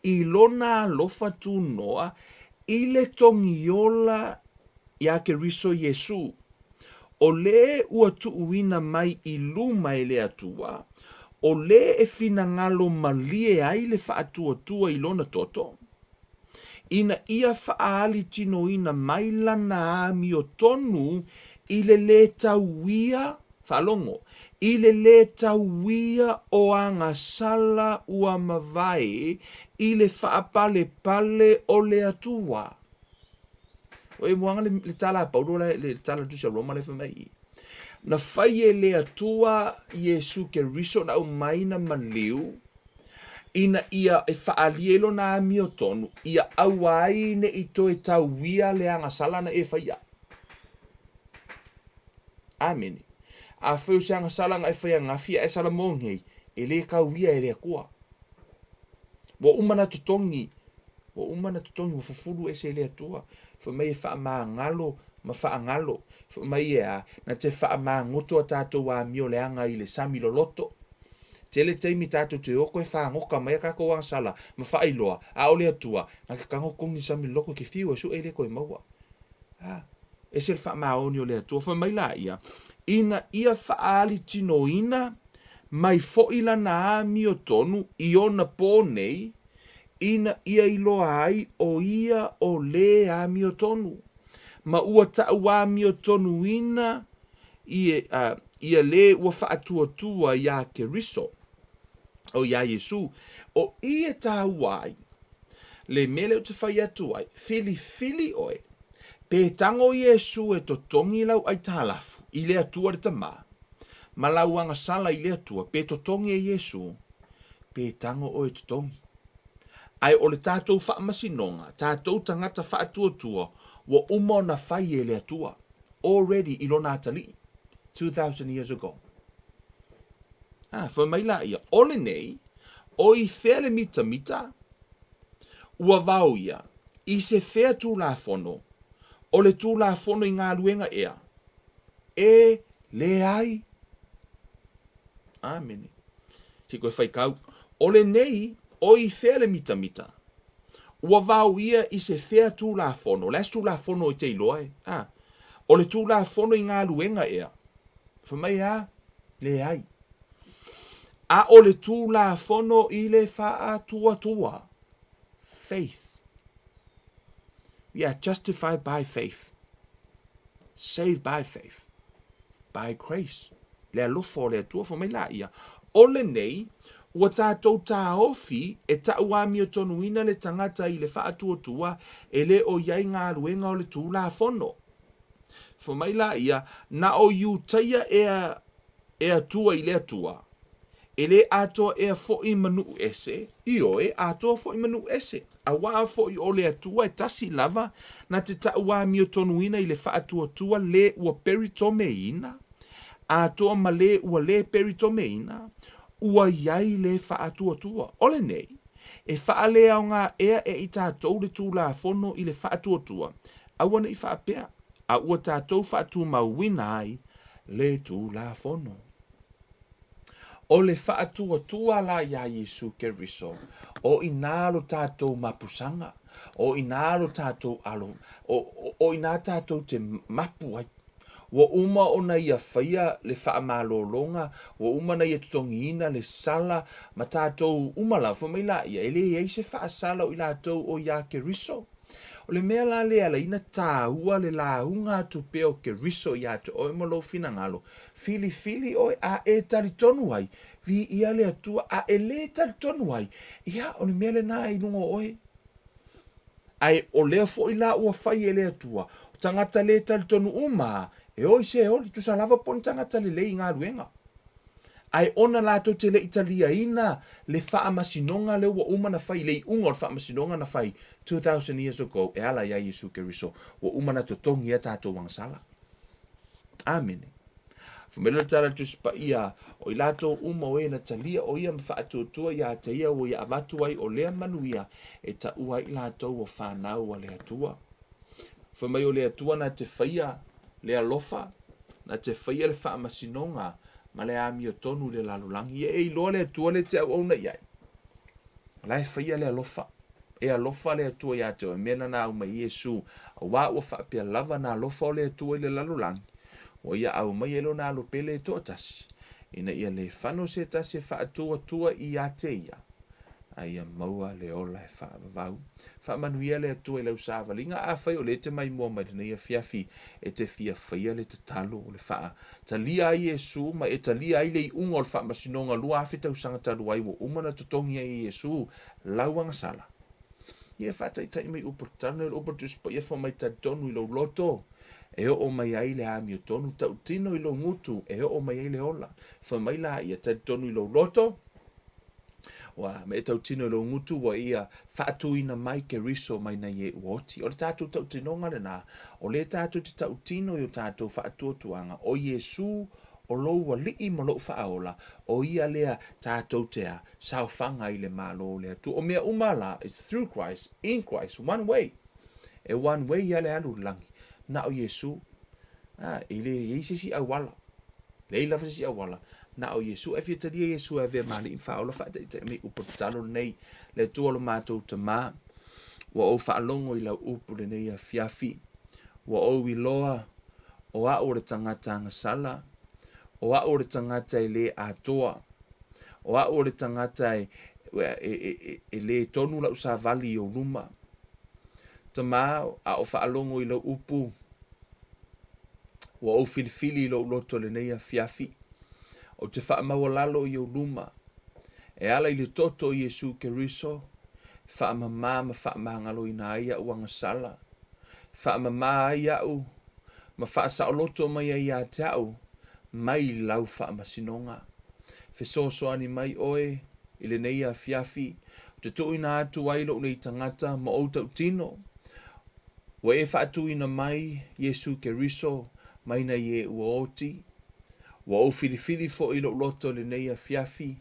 i Lona alofa tunoa i le togiola iā Keriso Iesū, o lē ua tuuina mai i luma e le Atua, o lē e finagalo malie ai le faatuatua i lona toto, ina ia faaalitinoina mai lana amiotonu i le lē tauia, faalogo, i le lē tauia o agasala ua mavae i le faapalepale o le Atua. Ua e muaga le, le tala a Paulo la, le tala a le tusi a Roma la e fai mai i i. Na fai e le Atua Iesu Keriso na aumai na maliu, ina ia e faaalia ai lona amiotonu, ia aua ai ne i toe tauia le agasala na e faia. Amene. Afai o se agasala na e fai ananafi ae sala mo nei, e lē tauia e le Atua. Ua uma na totogi, ua uma na totogi, ua fufulu ese e le Atua. Fai mai e faamagalo ma faagalo. Fai mai e a, na te faamagoto a tatou amio leaga i le sami loloto. Tele taimi tatou te o toe fagota mai a tatou agasala ma faailoa, a o le Atua, na te tago totogi i le sami loloto e te fiu e sue e le toe maua. A, ese le faamaoni o le Atua. Fai mai laia, ina ia faaalitinoina mai foi lana amiotonu i ona pō nei, ina ia iloa ai o ia o lē amiotonu, ma ua taʻuamiotonuina ia lē ua faatuatua iā Keriso, o iā Iesū. O i e tāua ai le mea lea ou te fai atu ai, filifili ʻoe, pe tago Iesū e totogi lau aitalafu i le Atua le Tama, ma lau agasala i le Atua, pe totogi e Iesū, pe tago ʻoe e totogi. Ae o le tatou faamasinoga, tatou tagata faatuatua, ua uma ona fai e le Atua, already i Lona atalii, 2000 years ago. A, fai mai laia, o lenei, o i fea le mitamita? Ua vao ia, i se fea Tulafono, o le Tulafono i galuega ea? E leai. Amene. Se i toe faitau. O lenei, o i fea le mitamita? Ua vao ia i se fea Tulafono? O le a se Tulafono e te iloa e? A, o le Tulafono i galuega ea? Fai mai a, leai. A o le Tulafono i le faatuatua. Faith. We are justified by faith. Saved by faith. By grace. Le alofa o le Atua, fai mai laia, o lenei, ua tatou taofi e taʻuamiotonuina le tagata i le faatuatua e le o i ai galuega o le Tulafono. Fai mai laia, na o Iutaia ea e Atua i le Atua, e lē atoa ea foʻi ma nuu ese, ioe, atoa foʻi ma nuu ese, auā foʻi o le Atua e tasi lava na te taʻuamiotonuina i le faatuatua lē ua peritomeina, atoa ma lē ua lē peritomeina, ua i ai le faatuatua. O lenei, e faaleaoga ea e i tatou le Tulafono i le faatuatua, aua ne i faapea, a ua tatou faatumauina ai le Tulafono. O le faatuatua la iā Iesu Keriso, o inā lo tatou mapusaga, o inā lo tatou alo, o, o, o inā tatou te mapu ai. Ua uma ona ia faia le faamalologa, ua uma ona ia totogiina le sala ma tatou uma lava, fai mai laia, e leai se faasala o i latou o iā Keriso. O le mea la lea e ala ai ona taua le lauga atu pea o Keriso iā te oe ma lou finagalo, filifili oe a e talitonu ai, viia le Atua, a e lē talitonu ai, ia, o le mea lena i luga o oe. Ae o lea foi la ua fai e le Atua, o tagata lē talitonu uma, e o i Seoli, tusa lava po o ni tagata lelei i galuega. Ae ona latou te le i taliaina le faamasinoga lea ua uma ona fai, le iuga o le faamasinoga na fai 2000 years ago e ala iā Iesu Keriso, ua uma ona totogi a tatou agasala. Amene. Fai mai le tala a le Tusi Paia, o i latou uma o e na talia o ia ma faatuatua iā te ia ua ia avatu ai o lea manuia e taua ai i latou o fanau a le Atua. Fai mai o le Atua na te faia le alofa, na te faia le faamasinoga ma le amiotonu i le lalolagi. Ia e iloa le Atua lea e te auauna i ai. O la e faia le alofa. E alofa le Atua iā te oe, mea na aumai ai Iesu, auā ua faapea lava na alofa o le Atua i le lalolagi, ua ia aumai ai lona alo pele e toatasi, ina ia le fano se tasi e faatuatua iā te ia, a ia maua le ola e faavavau. Faamanuia le Atua i lau savaliga, afai o lea e te maimoa mai lenei afiafi e te fia faia le tatalo o le faa talia ai Iesu ma e talia ai le iuga o le faamasinoga 2000 tausaga talu ai ua uma ona totogi ai e Iesu lau agasala. Ia e faataitai mai upu tatalo nei o le upu a le Tusi Paia fai mai talitonu i lou loto e oo mai ai le amiotonu, tautino i lou gutu e oo mai ai le ola. Fai mai la ia talitonu i lou loto, Ua me e tautino i lou gutu ua ia faatuina mai Keriso mai nai e ua oti. O le tatou tautinoga lena, o lea tatou te tautino i o tatou faatuatuaga, o Iesu o lou Alii ma lou Faaola, o ia lea tatou te a saofaga ai i le Malo o le Atua. O mea uma la, it's through Christ, in Christ, one way. E one way ia le alu i le lagi, na o Iesu. A, e le i ai se isi auala. Leai lava se isi auala, na o Iesu. Ae fia talia Iesu e avea ma Alii ma Faaola, faataitai mai upu tatalo lenei, Le Atua lo matou Tama, ua ou faalogo i lau upu lenei afiafi. Ua ou iloa, o a'u o le tagata agasala, o a'u o le tagata e lē atoa, o a'u o le tagata e, e, e, e, e lē tonu la'u savali i ou luma. Tama, a o faalogo i lau upu, Ua ou filifili i lou loto i lenei afiafi. Ou te faamaualalo i ou luma, e ala i le toto o Iesu Keriso, e faamamā ma faamagaloina ai a'u agasala, e faamamā ai a'u ma faasaoloto mai ai iā te a'u mai lau faamasinoga. Fesoasoani mai oe i lenei afiafi, ou te tuuina atu ai lou nei tagata ma ou tautino, Ua e faatuina mai Iesu Keriso mai nai e ua oti. Ua ou filifili foi i lou loto i lenei afiafi,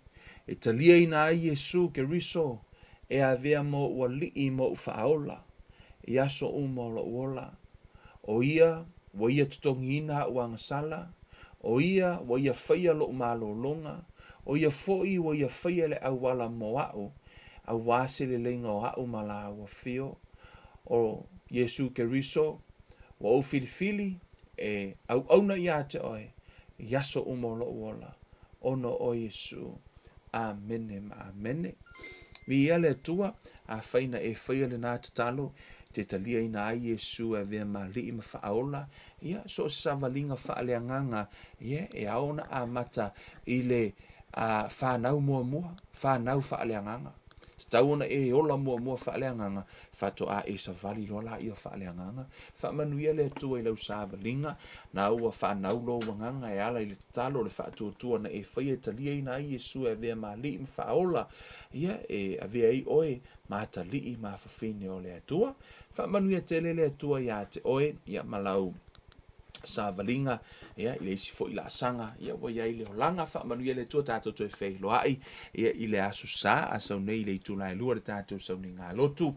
e taliaina ai Iesu Keriso e avea ma ou alii ma ou faaola i aso uma o lou ola. O ia ua ia totogiina aʻu agasala, o ia ua ia faia lou malologa, o ia foi ua ia faia le auala mo aʻu, auā se leleiga o aʻu ma lāua fio. o Iesu Keriso, ua ou filifili e auauna iā te oe i aso uma o loʻu ola, ona o Iesu. Amene ma amene. Viia le Atua, afai na e faia lenā tatalo, te taliaina ai Iesu e avea ma Alii ma Faaola, ia, so o se savaliga faaleagaga, ia, e ao ona amata i le a whanau muamua, whanau faaleagaga. Tatau ona e ola muamua faaleagaga, faatoa e savali loa laia faaleagaga. Faamanuia le Atua i lau savaliga, na ua whanau lou agaga e ala i le tatalo le faatuatua na e faia e taliaina ai Iesu e avea ma alii ma faaola, ia e avea ai oe ma atalii ma afafine o le Atua. Faamanuia tele le Atua iā te oe, ia ma lau savaliga, ia, i le isi foi laasaga, ia, ua i ai le olaga. Faamanuia le Atua tatou toe feiloai, ia, i le Aso Sa, a sau nei i le itula e 2 le tatou sauniga lotu,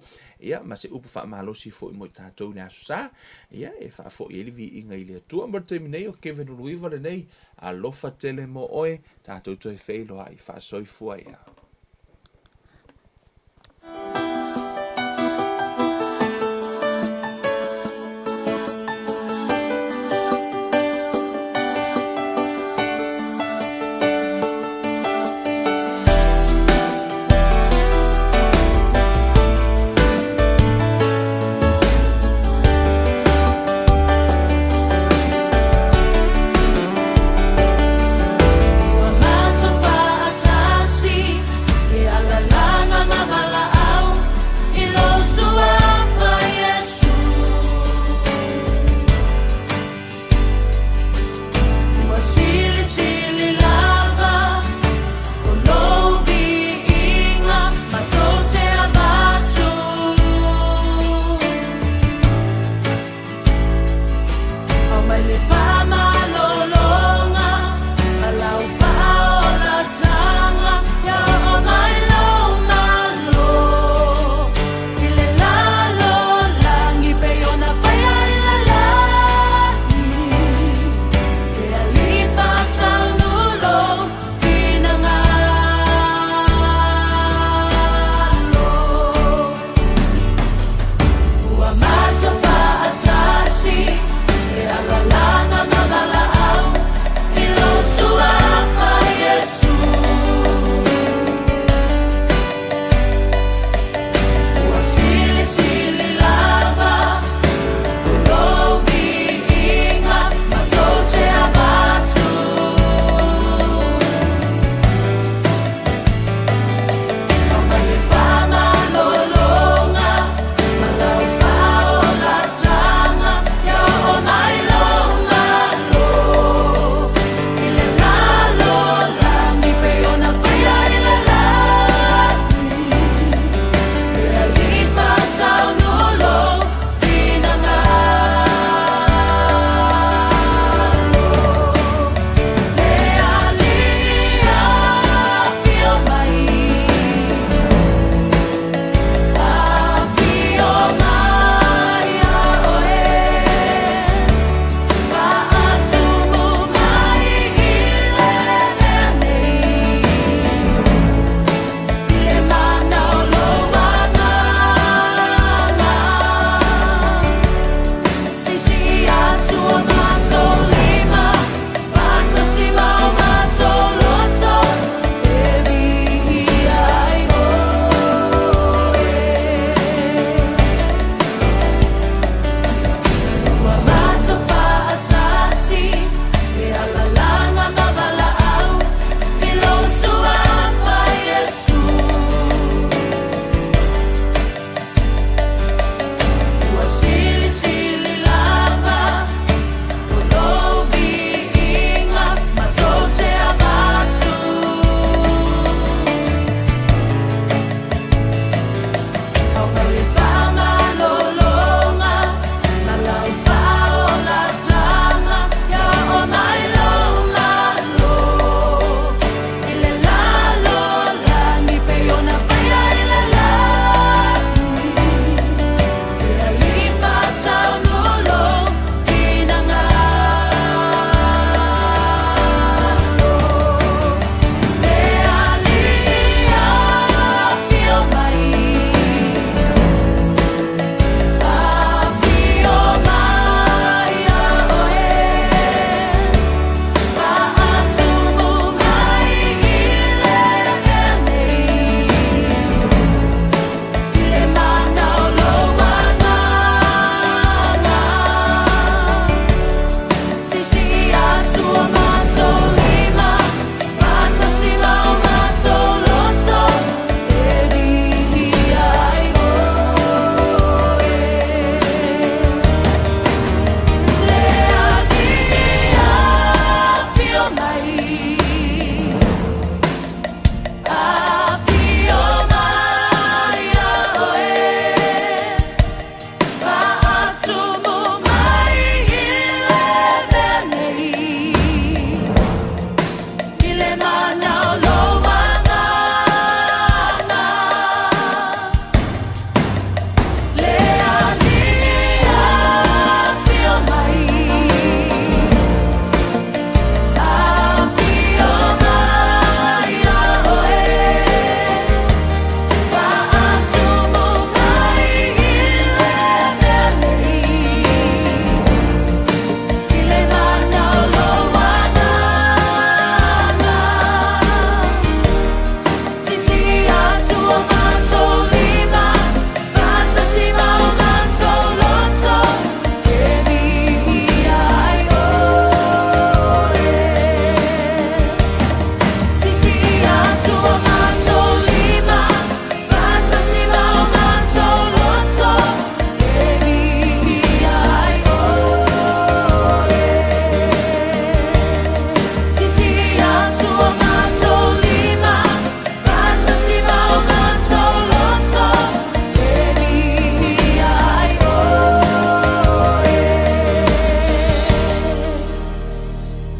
ia, ma se upu faamalosi foi mo i tatou i le Aso Sa, ia, e faafoi ai le viiga i le Atua. Mo le taimi nei, o Kevin Uluiva lenei, alofa tele mo oe, tatou toe feiloai, faasoifua ia.